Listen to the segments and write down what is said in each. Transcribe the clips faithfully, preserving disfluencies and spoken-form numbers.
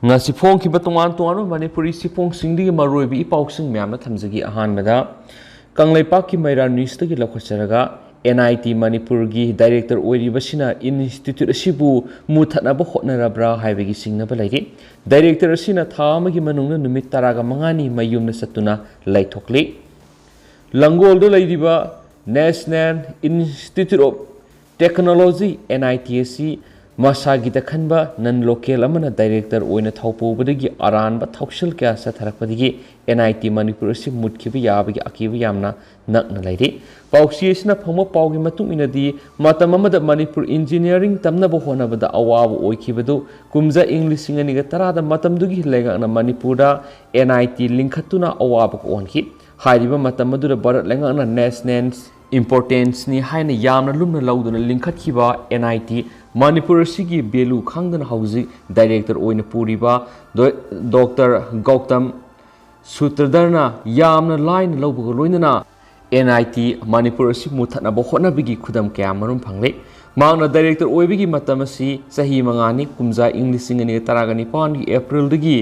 ꯉꯁꯤ ꯐꯣꯡꯈꯤꯕ ꯇꯣꯉꯥꯟ ꯇꯣꯉꯥꯟꯕ ꯃꯅꯤꯄꯨꯔꯤ ꯆꯦꯐꯣꯡꯁꯤꯡꯗꯒꯤ ꯃꯔꯨꯑꯣꯏꯕ ꯏ ꯄꯥꯎꯁꯤꯡ ꯃꯌꯥꯝꯅ ꯊꯝꯖꯒꯦ꯫ ꯑꯍꯥꯟꯕꯗ, ꯀꯪꯂꯩꯄꯥꯛꯀꯤ ꯃꯩꯔꯥ ꯅ꯭ꯌꯨꯁꯇꯒꯤ ꯂꯧꯈꯠꯆꯔꯒ, ꯑꯦꯟ ꯑꯥꯏ ꯇꯤ ꯃꯅꯤꯄꯨꯔꯒꯤ ꯗꯥꯏꯔꯦꯛꯇꯔ ꯑꯣꯏꯔꯤꯕꯁꯤꯅ ꯏꯟꯁꯇꯤꯇ꯭ꯌꯨꯠ ꯑꯁꯤꯕꯨ ꯃꯨꯊꯠꯅꯕ ꯍꯣꯠꯅꯔꯕ꯭ꯔꯥ ꯍꯥꯏꯕꯒꯤ ꯆꯤꯡꯅꯕ ꯂꯩꯔꯤ꯫ ꯗꯥꯏꯔꯦꯛꯇꯔ ꯑꯁꯤꯅ ꯊꯥ ꯑꯃꯒꯤ ꯃꯅꯨꯡꯗ ꯅꯨꯃꯤꯠ ꯇꯔꯥꯒ ꯃꯉꯥꯅꯤ ꯃꯌꯨꯝꯗ ꯆꯠꯇꯨꯅ ꯂꯩꯊꯣꯛꯂꯤ꯫ ꯂꯪꯒꯣꯜꯗ ꯂꯩꯔꯤꯕ National Institute of Technology, N I T, ꯑꯁꯤ ꯃꯁꯥꯒꯤꯗ ꯈꯟꯕ ꯅꯟ ꯂꯣꯀꯦꯜ ꯑꯃꯅ ꯗꯥꯏꯔꯦꯛꯇꯔ ꯑꯣꯏꯅ ꯊꯧ ꯄꯨꯕꯗꯒꯤ ꯑꯔꯥꯟꯕ ꯊꯧꯁꯤꯜ ꯀꯌꯥ ꯆꯠꯊꯔꯛꯄꯗꯒꯤ ꯑꯦꯟ ꯑꯥꯏ ꯇꯤ ꯃꯅꯤꯄꯨꯔ ꯑꯁꯤ ꯃꯨꯠꯈꯤꯕ ꯌꯥꯕꯒꯤ ꯑꯀꯤꯕ ꯌꯥꯝꯅ ꯅꯛꯅ ꯂꯩꯔꯤ꯫ ꯄꯥꯎꯆꯦ ꯑꯁꯤꯅ ꯐꯪꯕ ꯄꯥꯎꯒꯤ ꯃꯇꯨꯡ ꯏꯟꯅꯗꯤ, ꯃꯇꯝ ꯑꯃꯗ ꯃꯅꯤꯄꯨꯔ ꯏꯟꯖꯤꯅꯤꯌꯥꯔꯤꯡ ꯇꯝꯅꯕ ꯍꯣꯠꯅꯕꯗ ꯑꯋꯥꯕ ꯑꯣꯏꯈꯤꯕꯗꯨ ꯀꯨꯝꯖꯥ ꯏꯪ ꯂꯤꯁꯤꯡ ꯑꯅꯤꯒ ꯇꯔꯥꯗ ꯃꯇꯝꯗꯨꯒꯤ ꯂꯩꯉꯥꯛꯅ ꯃꯅꯤꯄꯨꯔꯗ ꯑꯦꯟ ꯑꯥꯏ ꯇꯤ ꯂꯤꯡꯈꯠꯇꯨꯅ ꯑꯋꯥꯕ ꯀꯣꯛꯍꯟꯈꯤ꯫ ꯍꯥꯏꯔꯤꯕ ꯃꯇꯝ ꯑꯗꯨꯗ ꯚꯥꯔꯠ ꯂꯩꯉꯥꯛꯅ ꯅꯦꯁꯅꯦꯜ ꯏꯝꯄꯣꯔꯇꯦꯟꯁꯅꯤ ꯍꯥꯏꯅ ꯌꯥꯝꯅ ꯂꯨꯝꯅ ꯂꯧꯗꯨꯅ ꯂꯤꯡꯈꯠꯈꯤꯕ ꯑꯦꯟ ꯑꯥꯏ ꯇꯤ ꯃꯅꯤꯄꯨꯔ ꯑꯁꯤꯒꯤ ꯚꯦꯂꯨ ꯈꯪꯗꯅ ꯍꯧꯖꯤꯛ ꯗꯥꯏꯔꯦꯛꯇꯔ ꯑꯣꯏꯅ ꯄꯨꯔꯤꯕ ꯗꯣ-, ꯗꯣꯛꯇꯔ ꯒꯧꯇꯝ ꯁꯨꯇ꯭ꯔꯙꯔꯅ ꯌꯥꯝꯅ ꯂꯥꯏꯅ ꯂꯧꯕꯒ ꯂꯣꯏꯅꯅ ꯑꯦꯟ ꯑꯥꯏ ꯇꯤ ꯃꯅꯤꯄꯨꯔ ꯑꯁꯤ ꯃꯨꯊꯠꯅꯕ ꯍꯣꯠꯅꯕꯒꯤ ꯈꯨꯗꯝ ꯀꯌꯥ ꯃꯔꯨꯝ ꯐꯪꯂꯦ꯫ ꯃꯍꯥꯛꯅ ꯗꯥꯏꯔꯦꯛꯇꯔ ꯑꯣꯏꯕꯒꯤ ꯃꯇꯝ ꯑꯁꯤ ꯆꯍꯤ ꯃꯉꯥꯅꯤ, ꯀꯨꯝꯖꯥ ꯏꯪ ꯂꯤꯁꯤꯡ ꯑꯅꯤꯒ ꯇꯔꯥꯒ ꯅꯤꯄꯥꯟꯒꯤ ꯑꯦꯄ꯭ꯔꯤꯜꯗꯒꯤ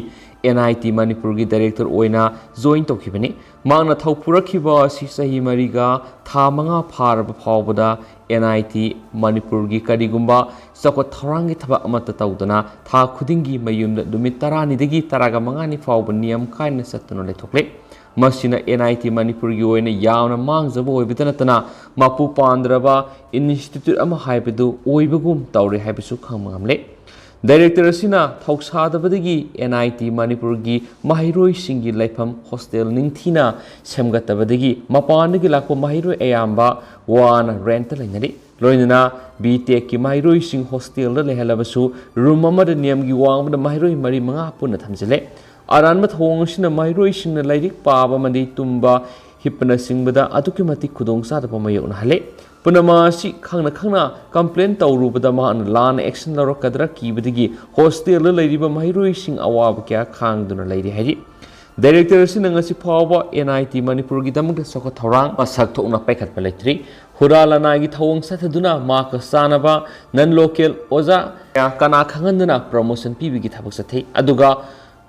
ꯑꯦꯟ ꯑꯥꯏ ꯇꯤ ꯃꯅꯤꯄꯨꯔꯒꯤ ꯗꯥꯏꯔꯦꯛꯇꯔ ꯑꯣꯏꯅ ꯖꯣꯏꯟ ꯇꯧꯈꯤꯕꯅꯤ꯫ ꯃꯍꯥꯛꯅ ꯊꯧ ꯄꯨꯔꯛꯈꯤꯕ ꯑꯁꯤ ꯆꯍꯤ ꯃꯔꯤꯒ ꯊꯥ ꯃꯉꯥ ꯐꯥꯔꯕ ꯐꯥꯎꯕꯗ ꯑꯦꯟ ꯑꯥꯏ ꯇꯤ ꯃꯅꯤꯄꯨꯔꯒꯤ ꯀꯔꯤꯒꯨꯝꯕ ꯆꯥꯎꯈꯠ ꯊꯧꯔꯥꯡꯒꯤ ꯊꯕꯛ ꯑꯃꯠꯇ ꯇꯧꯗꯅ ꯊꯥ ꯈꯨꯗꯤꯡꯒꯤ ꯃꯌꯨꯝꯗ ꯅꯨꯃꯤꯠ ꯇꯔꯥꯅꯤꯗꯒꯤ ꯇꯔꯥꯒ ꯃꯉꯥꯅꯤ ꯐꯥꯎꯕ ꯅꯤꯌꯝ ꯀꯥꯏꯅ ꯆꯠꯇꯨꯅ ꯂꯩꯊꯣꯛꯂꯦ꯫ ꯃꯁꯤꯅ ꯑꯦꯟ ꯑꯥꯏ ꯇꯤ ꯃꯅꯤꯄꯨꯔꯒꯤ ꯑꯣꯏꯅ ꯌꯥꯝꯅ ꯃꯥꯡꯖꯕ ꯑꯣꯏꯕꯇ ꯅꯠꯇꯅ ꯃꯄꯨ ꯄꯥꯟꯗ꯭ꯔꯕ ꯏꯟꯁꯇꯤꯇ꯭ꯌꯨꯠ ꯑꯃ ꯍꯥꯏꯕꯗꯨ ꯑꯣꯏꯕꯒꯨꯝ ꯇꯧꯔꯦ ꯍꯥꯏꯕꯁꯨ ꯈꯪꯕ ꯉꯝꯂꯦ꯫ ꯗꯥꯏꯔꯦꯛꯇꯔ ꯑꯁꯤꯅ ꯊꯧꯁꯥꯗꯕꯗꯒꯤ ꯑꯦꯟ ꯑꯥꯏ ꯇꯤ ꯃꯅꯤꯄꯨꯔꯒꯤ ꯃꯍꯩꯔꯣꯏꯁꯤꯡꯒꯤ ꯂꯩꯐꯝ ꯍꯣꯁꯇꯦꯜ ꯅꯤꯡꯊꯤꯅ ꯁꯦꯝꯒꯠꯇꯕꯗꯒꯤ ꯃꯄꯥꯟꯗꯒꯤ ꯂꯥꯛꯄ ꯃꯍꯩꯔꯣꯏ ꯑꯌꯥꯝꯕ ꯋꯥꯅ ꯔꯦꯟꯠꯇ ꯂꯩꯅꯔꯤ꯫ ꯂꯣꯏꯅꯅ ꯕꯤ ꯇꯦꯛꯀꯤ ꯃꯍꯩꯔꯣꯏꯁꯤꯡ ꯍꯣꯁꯇꯦꯜꯗ ꯂꯩꯍꯜꯂꯕꯁꯨ ꯔꯨꯝ ꯑꯃꯗ ꯅꯤꯌꯝꯒꯤ ꯋꯥꯡꯃꯗ ꯃꯍꯩꯔꯣꯏ ꯃꯔꯤ ꯃꯉꯥ ꯄꯨꯟꯅ ꯊꯝꯖꯤꯜꯂꯦ꯫ ꯑꯔꯥꯟꯕ ꯊꯧꯑꯣꯡ ꯑꯁꯤꯅ ꯃꯍꯩꯔꯣꯏꯁꯤꯡꯅ ꯂꯥꯏꯔꯤꯛ ꯄꯥꯕ ꯑꯃꯗꯤ ꯇꯨꯝꯕ, ꯍꯤꯞꯄꯅꯆꯤꯡꯕꯗ ꯑꯗꯨꯛꯀꯤ ꯃꯇꯤꯛ ꯈꯨꯗꯣꯡꯆꯥꯗꯕ ꯃꯥꯌꯣꯛꯅꯍꯜꯂꯦ꯫ ꯄꯨꯝꯅꯃꯛ ꯑꯁꯤ ꯈꯪꯅ ꯈꯪꯅ ꯀꯝꯄ꯭ꯂꯦꯟ ꯇꯧꯔꯨꯕꯗ ꯃꯍꯥꯛꯅ ꯂꯥꯟꯅ ꯑꯦꯛꯁꯟ ꯂꯧꯔꯛꯀꯗ꯭ꯔꯥ ꯀꯤꯕꯗꯒꯤ ꯍꯣꯁꯇꯦꯜꯗ ꯂꯩꯔꯤꯕ ꯃꯍꯩꯔꯣꯏꯁꯤꯡ ꯑꯋꯥꯕ ꯀꯌꯥ ꯈꯥꯡꯗꯨꯅ ꯂꯩꯔꯤ ꯍꯥꯏꯔꯤ꯫ ꯗꯥꯏꯔꯦꯛꯇꯔ ꯑꯁꯤꯅ ꯉꯁꯤ ꯐꯥꯎꯕ ꯑꯦꯟ ꯑꯥꯏ ꯇꯤ ꯃꯅꯤꯄꯨꯔꯒꯤꯗꯃꯛꯇ ꯆꯥꯎꯈꯠ ꯊꯧꯔꯥꯡ ꯃꯁꯛ ꯊꯣꯛꯅ ꯄꯥꯏꯈꯠꯄ ꯂꯩꯇ꯭ꯔꯤ꯫ ꯍꯨꯔꯥ ꯂꯅꯥꯏꯒꯤ ꯊꯧꯑꯣꯡ ꯆꯠꯊꯗꯨꯅ ꯃꯍꯥꯛꯀ ꯆꯥꯟꯅꯕ non local ꯑꯣꯖꯥ ꯀꯌꯥ ꯀꯅꯥ ꯈꯪꯍꯟꯗꯅ promotion ꯄꯤꯕꯒꯤ ꯊꯕꯛ ꯆꯠꯊꯩ꯫ ꯑꯗꯨꯒ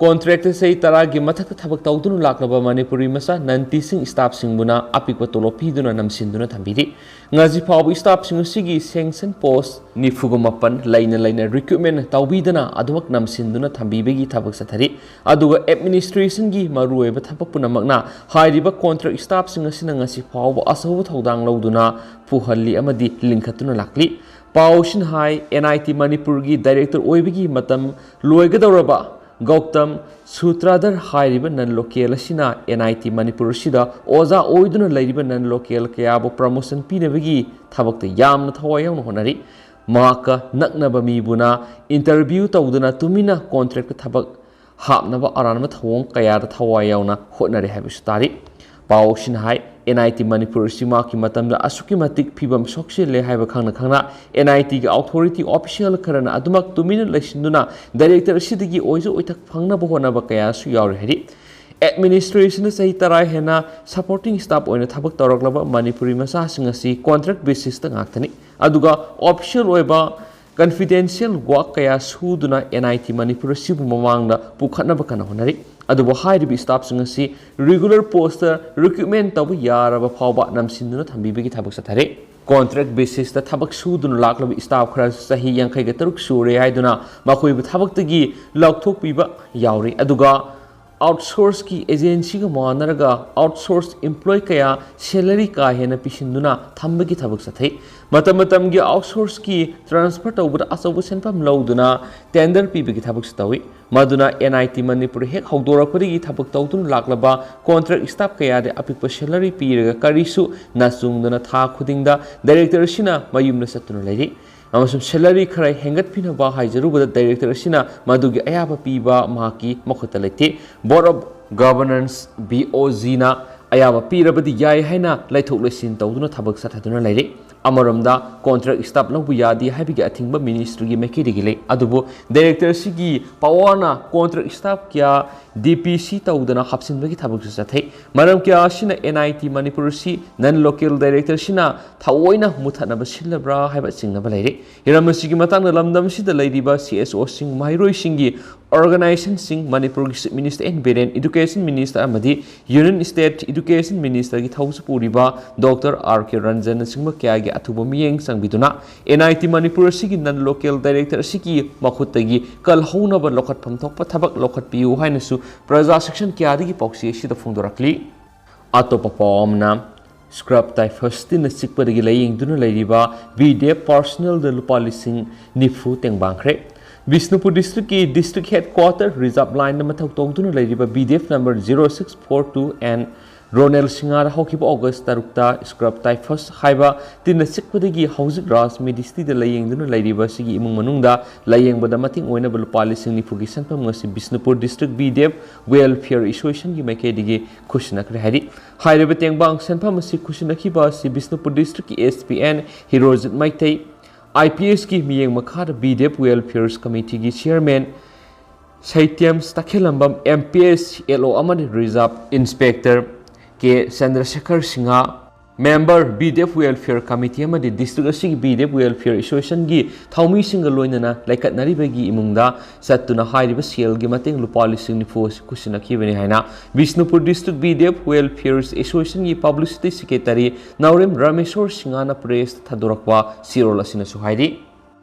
contract ꯇ ꯆꯍꯤ ꯇꯔꯥꯒꯤ ꯃꯊꯛꯇ ꯊꯕꯛ ꯇꯧꯗꯨꯅ ꯂꯥꯛꯂꯕ ꯃꯅꯤꯄꯨꯔꯤ ꯃꯆꯥ non teaching staff ꯁꯤꯡꯕꯨꯅ ꯑꯄꯤꯛꯄ ꯇꯣꯂꯣꯞ ꯄꯤꯗꯨꯅ ꯅꯝꯁꯤꯟꯗꯨꯅ ꯊꯝꯕꯤꯔꯤ꯫ ꯉꯁꯤ ꯐꯥꯎꯕ staff ꯁꯤꯡ ꯑꯁꯤꯒꯤ sanction post ꯅꯤꯐꯨꯒ ꯃꯥꯄꯟ ꯂꯩꯅ ꯂꯩꯅ recruitment ꯇꯧꯕꯤꯗꯅ ꯑꯗꯨꯃꯛ ꯅꯝꯁꯤꯟꯗꯨꯅ ꯊꯝꯕꯤꯕꯒꯤ ꯊꯕꯛ ꯆꯠꯊꯔꯤ꯫ ꯑꯗꯨꯒ administration ꯒꯤ ꯃꯔꯨꯑꯣꯏꯕ ꯊꯕꯛ ꯄꯨꯝꯅꯃꯛꯅ ꯍꯥꯏꯔꯤꯕ contract staff ꯁꯤꯡ ꯑꯁꯤꯅ ꯉꯁꯤ ꯐꯥꯎꯕ ꯑꯆꯧꯕ ꯊꯧꯗꯥꯡ ꯂꯧꯗꯨꯅ ꯄꯨꯍꯜꯂꯤ ꯑꯃꯗꯤ ꯂꯤꯡꯈꯠꯇꯨꯅ ꯂꯥꯛꯂꯤ꯫ ꯄꯥꯎꯁꯤꯅ ꯍꯥꯏ, N I T ꯃꯅꯤꯄꯨꯔꯒꯤ director ꯑꯣꯏꯕꯒꯤ ꯃꯇꯝ ꯂꯣꯏꯒꯗꯧꯔꯕ ꯒꯧꯇꯝ ꯁꯨꯇ꯭ꯔꯥꯙꯔ ꯍꯥꯏꯔꯤꯕ non local ꯑꯁꯤꯅ N I T ꯃꯅꯤꯄꯨꯔ ꯑꯁꯤꯗ ꯑꯣꯖꯥ ꯑꯣꯏꯗꯨꯅ ꯂꯩꯔꯤꯕ non local ꯀꯌꯥꯕꯨ promotion ꯄꯤꯅꯕꯒꯤ ꯊꯕꯛꯇ ꯌꯥꯝꯅ ꯊꯋꯥꯏ ꯌꯥꯎꯅ ꯍꯣꯠꯅꯔꯤ꯫ ꯃꯍꯥꯛꯀ ꯅꯛꯅꯕ ꯃꯤꯕꯨꯅ interview ꯇꯧꯗꯨꯅ ꯇꯨꯃꯤꯟꯅ contract ꯇ ꯊꯕꯛ ꯍꯥꯞꯅꯕ ꯑꯔꯥꯟꯕ ꯊꯧꯑꯣꯡ ꯀꯌꯥꯗ ꯊꯋꯥꯏ ꯌꯥꯎꯅ ꯍꯣꯠꯅꯔꯤ ꯍꯥꯏꯕꯁꯨ ꯇꯥꯔꯤ꯫ ꯄꯥꯎꯁꯤꯅ ꯍꯥꯏ, N I T ꯃꯅꯤꯄꯨꯔ ꯑꯁꯤ ꯃꯍꯥꯛꯀꯤ ꯃꯇꯝꯗ ꯑꯁꯨꯛꯀꯤ ꯃꯇꯤꯛ ꯐꯤꯕꯝ ꯁꯣꯛꯆꯤꯜꯂꯦ ꯍꯥꯏꯕ ꯈꯪꯅ ꯈꯪꯅ N I T ꯒꯤ authority official ꯈꯔꯅ ꯑꯗꯨꯃꯛ ꯇꯨꯃꯤꯟꯅ ꯂꯩꯁꯤꯟꯗꯨꯅ director ꯑꯁꯤꯗꯒꯤ ꯑꯣꯏꯖ ꯑꯣꯏꯊꯛ ꯐꯪꯅꯕ ꯍꯣꯠꯅꯕ ꯀꯌꯥꯁꯨ ꯌꯥꯎꯔꯤ ꯍꯥꯏꯔꯤ꯫ Administration ꯅ ꯆꯍꯤ ꯇꯔꯥ ꯍꯦꯟꯅ supporting staff ꯑꯣꯏꯅ ꯊꯕꯛ ꯇꯧꯔꯛꯂꯕ ꯃꯅꯤꯄꯨꯔꯤ ꯃꯆꯥꯁꯤꯡ ꯑꯁꯤ contract basis ꯇ ꯉꯥꯛꯇꯅꯤ꯫ ꯑꯗꯨꯒ official ꯑꯣꯏꯕ confidential work ꯀꯌꯥ ꯁꯨꯗꯨꯅ N I T ꯃꯅꯤꯄꯨꯔ ꯑꯁꯤꯕꯨ ꯃꯃꯥꯡꯗ ꯄꯨꯈꯠꯅꯕ ꯀꯟꯅ ꯍꯣꯠꯅꯔꯤ꯫ ꯑꯗꯨꯕꯨ ꯍꯥꯏꯔꯤꯕ staff ꯁꯤꯡ ꯑꯁꯤ regular post ꯇ recruitment ꯇꯧꯕ ꯌꯥꯔꯕ ꯐꯥꯎꯕ ꯅꯝꯁꯤꯟꯗꯨꯅ ꯊꯝꯕꯤꯕꯒꯤ ꯊꯕꯛ ꯆꯠꯊꯔꯤ꯫ Contract basis ꯇ ꯊꯕꯛ ꯁꯨꯗꯨꯅ ꯂꯥꯛꯂꯕ staff ꯈꯔꯁꯨ ꯆꯍꯤ ꯌꯥꯡꯈꯩꯒ ꯇꯔꯨꯛ ꯁꯨꯔꯦ ꯍꯥꯏꯗꯨꯅ ꯃꯈꯣꯏꯕꯨ ꯊꯕꯛꯇꯒꯤ ꯂꯧꯊꯣꯛꯄꯤꯕ ꯌꯥꯎꯔꯤ꯫ ꯑꯗꯨꯒ outsource ꯀꯤ agency ꯒ ꯃꯥꯟꯅꯔꯒ outsource employee ꯀꯌꯥ salary ꯀꯥ ꯍꯦꯟꯅ ꯄꯤꯁꯤꯟꯗꯨꯅ ꯊꯝꯕꯒꯤ ꯊꯕꯛ ꯆꯠꯊꯩ꯫ ꯃꯇꯝ ꯃꯇꯝꯒꯤ outsource ꯀꯤ transfer ꯇꯧꯕꯗ ꯑꯆꯧꯕ ꯁꯦꯟꯐꯝ ꯂꯧꯗꯨꯅ tender ꯄꯤꯕꯒꯤ ꯊꯕꯛꯁꯨ ꯇꯧꯏ꯫ ꯃꯗꯨꯅ N I T ꯃꯅꯤꯄꯨꯔ ꯍꯦꯛ ꯍꯧꯗꯣꯔꯛꯄꯗꯒꯤ ꯊꯕꯛ ꯇꯧꯗꯨꯅ ꯂꯥꯛꯂꯕ contract staff ꯀꯌꯥꯗ ꯑꯄꯤꯛꯄ salary ꯄꯤꯔꯒ ꯀꯔꯤꯁꯨ ꯅꯆꯨꯡꯗꯅ ꯊꯥ ꯈꯨꯗꯤꯡꯗ director ꯑꯁꯤꯅ ꯃꯌꯨꯝꯗ ꯆꯠꯇꯨꯅ ꯂꯩꯔꯤ꯫ ꯑꯃꯁꯨꯡ salary ꯈꯔ ꯍꯦꯟꯒꯠꯄꯤꯅꯕ ꯍꯥꯏꯖꯔꯨꯕꯗ director ꯑꯁꯤꯅ ꯃꯗꯨꯒꯤ ꯑꯌꯥꯕ ꯄꯤꯕ ꯃꯍꯥꯛꯀꯤ ꯃꯈꯨꯠꯇ ꯂꯩꯇꯦ꯫ Board of Governance, B O G ꯅ ꯑꯌꯥꯕ ꯄꯤꯔꯕꯗꯤ ꯌꯥꯏ ꯍꯥꯏꯅ ꯂꯩꯊꯣꯛ ꯂꯩꯁꯤꯟ ꯇꯧꯗꯨꯅ ꯊꯕꯛ ꯆꯠꯊꯗꯨꯅ ꯂꯩꯔꯤ꯫ ꯑꯃꯔꯣꯝꯗ contract staff ꯂꯧꯕ ꯌꯥꯗꯦ ꯍꯥꯏꯕꯒꯤ ꯑꯊꯤꯡꯕ ministry ꯒꯤ ꯃꯥꯏꯀꯩꯗꯒꯤ ꯂꯩ꯫ ꯑꯗꯨꯕꯨ director ꯑꯁꯤꯒꯤ power ꯅ contract staff ꯀꯌꯥ ꯗꯤ ꯄꯤ ꯁꯤ ꯇꯧꯗꯅ ꯍꯥꯞꯆꯤꯟꯕꯒꯤ ꯊꯕꯛꯁꯨ ꯆꯠꯊꯩ꯫ ꯃꯔꯝ ꯀꯌꯥ ꯑꯁꯤꯅ ꯑꯦꯟ ꯑꯥꯏ ꯇꯤ ꯃꯅꯤꯄꯨꯔ ꯑꯁꯤ ꯅꯟ ꯂꯣꯀꯦꯜ ꯗꯥꯏꯔꯦꯛꯇꯔꯁꯤꯅ ꯊꯑꯣꯏꯅ ꯃꯨꯊꯠꯅꯕ ꯁꯤꯜꯂꯕ꯭ꯔꯥ ꯍꯥꯏꯕ ꯆꯤꯡꯅꯕ ꯂꯩꯔꯤ꯫ ꯍꯤꯔꯝ ꯑꯁꯤꯒꯤ ꯃꯇꯥꯡꯗ ꯂꯝꯗꯝ ꯑꯁꯤꯗ ꯂꯩꯔꯤꯕ ꯁꯤ ꯑꯦꯁ ꯑꯣꯁꯤꯡ, ꯃꯍꯩꯔꯣꯏꯁꯤꯡꯒꯤ ꯑꯣꯔꯒꯅꯥꯏꯖꯦꯁꯟꯁꯤꯡ, ꯃꯅꯤꯄꯨꯔꯒꯤ chief minister N Biren, education minister ꯑꯃꯗꯤ ꯌꯨꯅꯤꯌꯟ ꯁ꯭ꯇꯦꯠ ꯏꯗꯨꯀꯦꯁꯟ ꯃꯤꯅꯤꯁꯇꯔꯒꯤ ꯊꯧꯁꯨ ꯄꯨꯔꯤꯕ ꯗꯣꯛꯇꯔ ꯑꯥꯔ ꯀꯦ ꯔꯟꯖꯟꯅꯆꯤꯡꯕ ꯀꯌꯥꯒꯤ ꯑꯊꯨꯕ ꯃꯤꯠꯌꯦꯡ ꯆꯪꯕꯤꯗꯨꯅ ꯑꯦꯟ ꯑꯥꯏ ꯇꯤ ꯃꯅꯤꯄꯨꯔ ꯑꯁꯤꯒꯤ ꯅꯟ ꯂꯣꯀꯦꯜ ꯗꯥꯏꯔꯦꯛꯇꯔ ꯑꯁꯤꯒꯤ ꯃꯈꯨꯠꯇꯒꯤ ꯀꯜꯍꯧꯅꯕ ꯂꯧꯈꯠꯐꯝ ꯊꯣꯛꯄ ꯊꯕꯛ ꯂꯧꯈꯠꯄꯤꯌꯨ ꯍꯥꯏꯅꯁꯨ ꯄ꯭ꯔꯖꯥ ꯁꯦꯛꯁꯟ ꯀꯌꯥꯗꯒꯤ ꯄꯥꯎꯆꯦ ꯑꯁꯤꯗ ꯐꯣꯡꯗꯣꯔꯛꯂꯤ꯫ ꯑꯇꯣꯞꯄ ꯄꯥꯎ ꯑꯃꯅ, ꯁ꯭ꯀ꯭ꯔꯕ ꯇꯥꯏꯐꯁ ꯇꯤꯟꯅ ꯆꯤꯛꯄꯗꯒꯤ ꯂꯥꯌꯦꯡꯗꯨꯅ ꯂꯩꯔꯤꯕ ꯕꯤ ꯗꯤ ꯑꯦꯐ ꯄꯥꯔꯁꯅꯦꯜꯗ ꯂꯨꯄꯥ ꯂꯤꯁꯤꯡ ꯅꯤꯐꯨ ꯇꯦꯡꯕꯥꯡꯈ꯭ꯔꯦ꯫ ꯕꯤꯁꯅꯨꯄꯨꯔ ꯗꯤꯁꯇ꯭ꯔꯤꯛꯀꯤ ꯗꯤꯁꯇ꯭ꯔꯤꯛ ꯍꯦꯗ ꯀ꯭ꯋꯥꯇꯔ ꯔꯤꯖꯥꯔꯕ ꯂꯥꯏꯟꯗ ꯃꯊꯧ ꯇꯧꯗꯨꯅ ꯂꯩꯔꯤꯕ B D F number zero six four two N Ronel ꯁꯤꯡꯍꯥꯗ ꯍꯧꯈꯤꯕ ꯑꯣꯒꯁ ꯇꯔꯨꯛꯇ ꯁ꯭ꯀ꯭ꯔꯕ ꯇꯥꯏꯐꯁ ꯍꯥꯏꯕ ꯇꯤꯟꯅ ꯆꯤꯛꯄꯗꯒꯤ ꯍꯧꯖꯤꯛ ꯔꯥꯖ ꯃꯤꯗꯤꯁꯇꯤꯗ ꯂꯥꯌꯦꯡꯗꯨꯅ ꯂꯩꯔꯤꯕ ꯑꯁꯤꯒꯤ ꯏꯃꯨꯡ ꯃꯅꯨꯡꯗ ꯂꯥꯌꯦꯡꯕꯗ ꯃꯇꯦꯡ ꯑꯣꯏꯅꯕ ꯂꯨꯄꯥ ꯂꯤꯁꯤꯡ ꯅꯤꯐꯨꯒꯤ ꯁꯦꯟꯐꯝ ꯑꯁꯤ Bishnupur district B D F welfare ꯑꯦꯁꯣꯁꯤꯌꯦꯁꯟꯒꯤ ꯃꯥꯏꯀꯩꯗꯒꯤ ꯈꯨꯠꯁꯤꯟꯅꯈ꯭ꯔꯦ ꯍꯥꯏꯔꯤ꯫ ꯍꯥꯏꯔꯤꯕ ꯇꯦꯡꯕꯥꯡ ꯁꯦꯟꯐꯝ ꯑꯁꯤ ꯈꯨꯠꯁꯤꯟꯅꯈꯤꯕ ꯑꯁꯤ ꯕꯤꯁꯅꯨꯄꯨꯔ ꯗꯤꯁꯇ꯭ꯔꯤꯛꯀꯤ S P N ꯍꯤꯔꯣꯖꯤꯠ Meitei, I P ꯑꯦꯁꯀꯤ ꯃꯤꯠꯌꯦꯡ ꯃꯈꯥꯗ ꯕꯤ ꯗꯤ ꯑꯦꯐ ꯋꯦꯜꯐꯤꯌꯔꯁ ꯀꯃꯤꯇꯤꯒꯤ ꯆꯤꯌꯔꯃꯦꯟ ꯁꯩꯇ꯭ꯌꯝꯁ ꯇꯈꯦꯜꯂꯝꯕꯝ, M P S, L O ꯑꯃꯗꯤ ꯔꯤꯖꯥꯔꯕ inspector K Chandrasekhar Singh, member, B D F welfare committee ꯑꯃꯗꯤ ꯗꯤꯁꯇ꯭ꯔꯤꯛ ꯑꯁꯤꯒꯤ ꯕꯤ ꯗꯤ ꯑꯦꯐ ꯋꯦꯜꯐꯤꯌꯔ ꯑꯦꯁꯣꯁꯤꯌꯦꯁꯟꯒꯤ ꯊꯧꯃꯤꯁꯤꯡꯒ ꯂꯣꯏꯅꯅ ꯂꯩꯈꯠꯅꯔꯤꯕꯒꯤ ꯏꯃꯨꯡꯗ ꯆꯠꯇꯨꯅ ꯍꯥꯏꯔꯤꯕ ꯁꯦꯜꯒꯤ ꯃꯇꯦꯡ ꯂꯨꯄꯥ ꯂꯤꯁꯤꯡ ꯅꯤꯐꯨ ꯑꯁꯤ ꯈꯨꯠꯁꯤꯟꯅꯈꯤꯕꯅꯤ ꯍꯥꯏꯅ Bishnupur district B D F welfare ꯑꯦꯁꯣꯁꯤꯌꯦꯁꯟꯒꯤ ꯄꯕ꯭ꯂꯤꯁꯤꯇꯤ ꯁꯦꯀ꯭ꯔꯦꯇꯔꯤ ꯅꯥꯎꯔꯦꯝ ꯔꯥꯃꯦꯁꯣꯔ ꯁꯤꯡꯍꯅ ꯄ꯭ꯔꯦꯁꯇ ꯊꯥꯗꯣꯔꯛꯄ ꯆꯦꯔꯣꯜ ꯑꯁꯤꯅꯁꯨ ꯍꯥꯏꯔꯤ꯫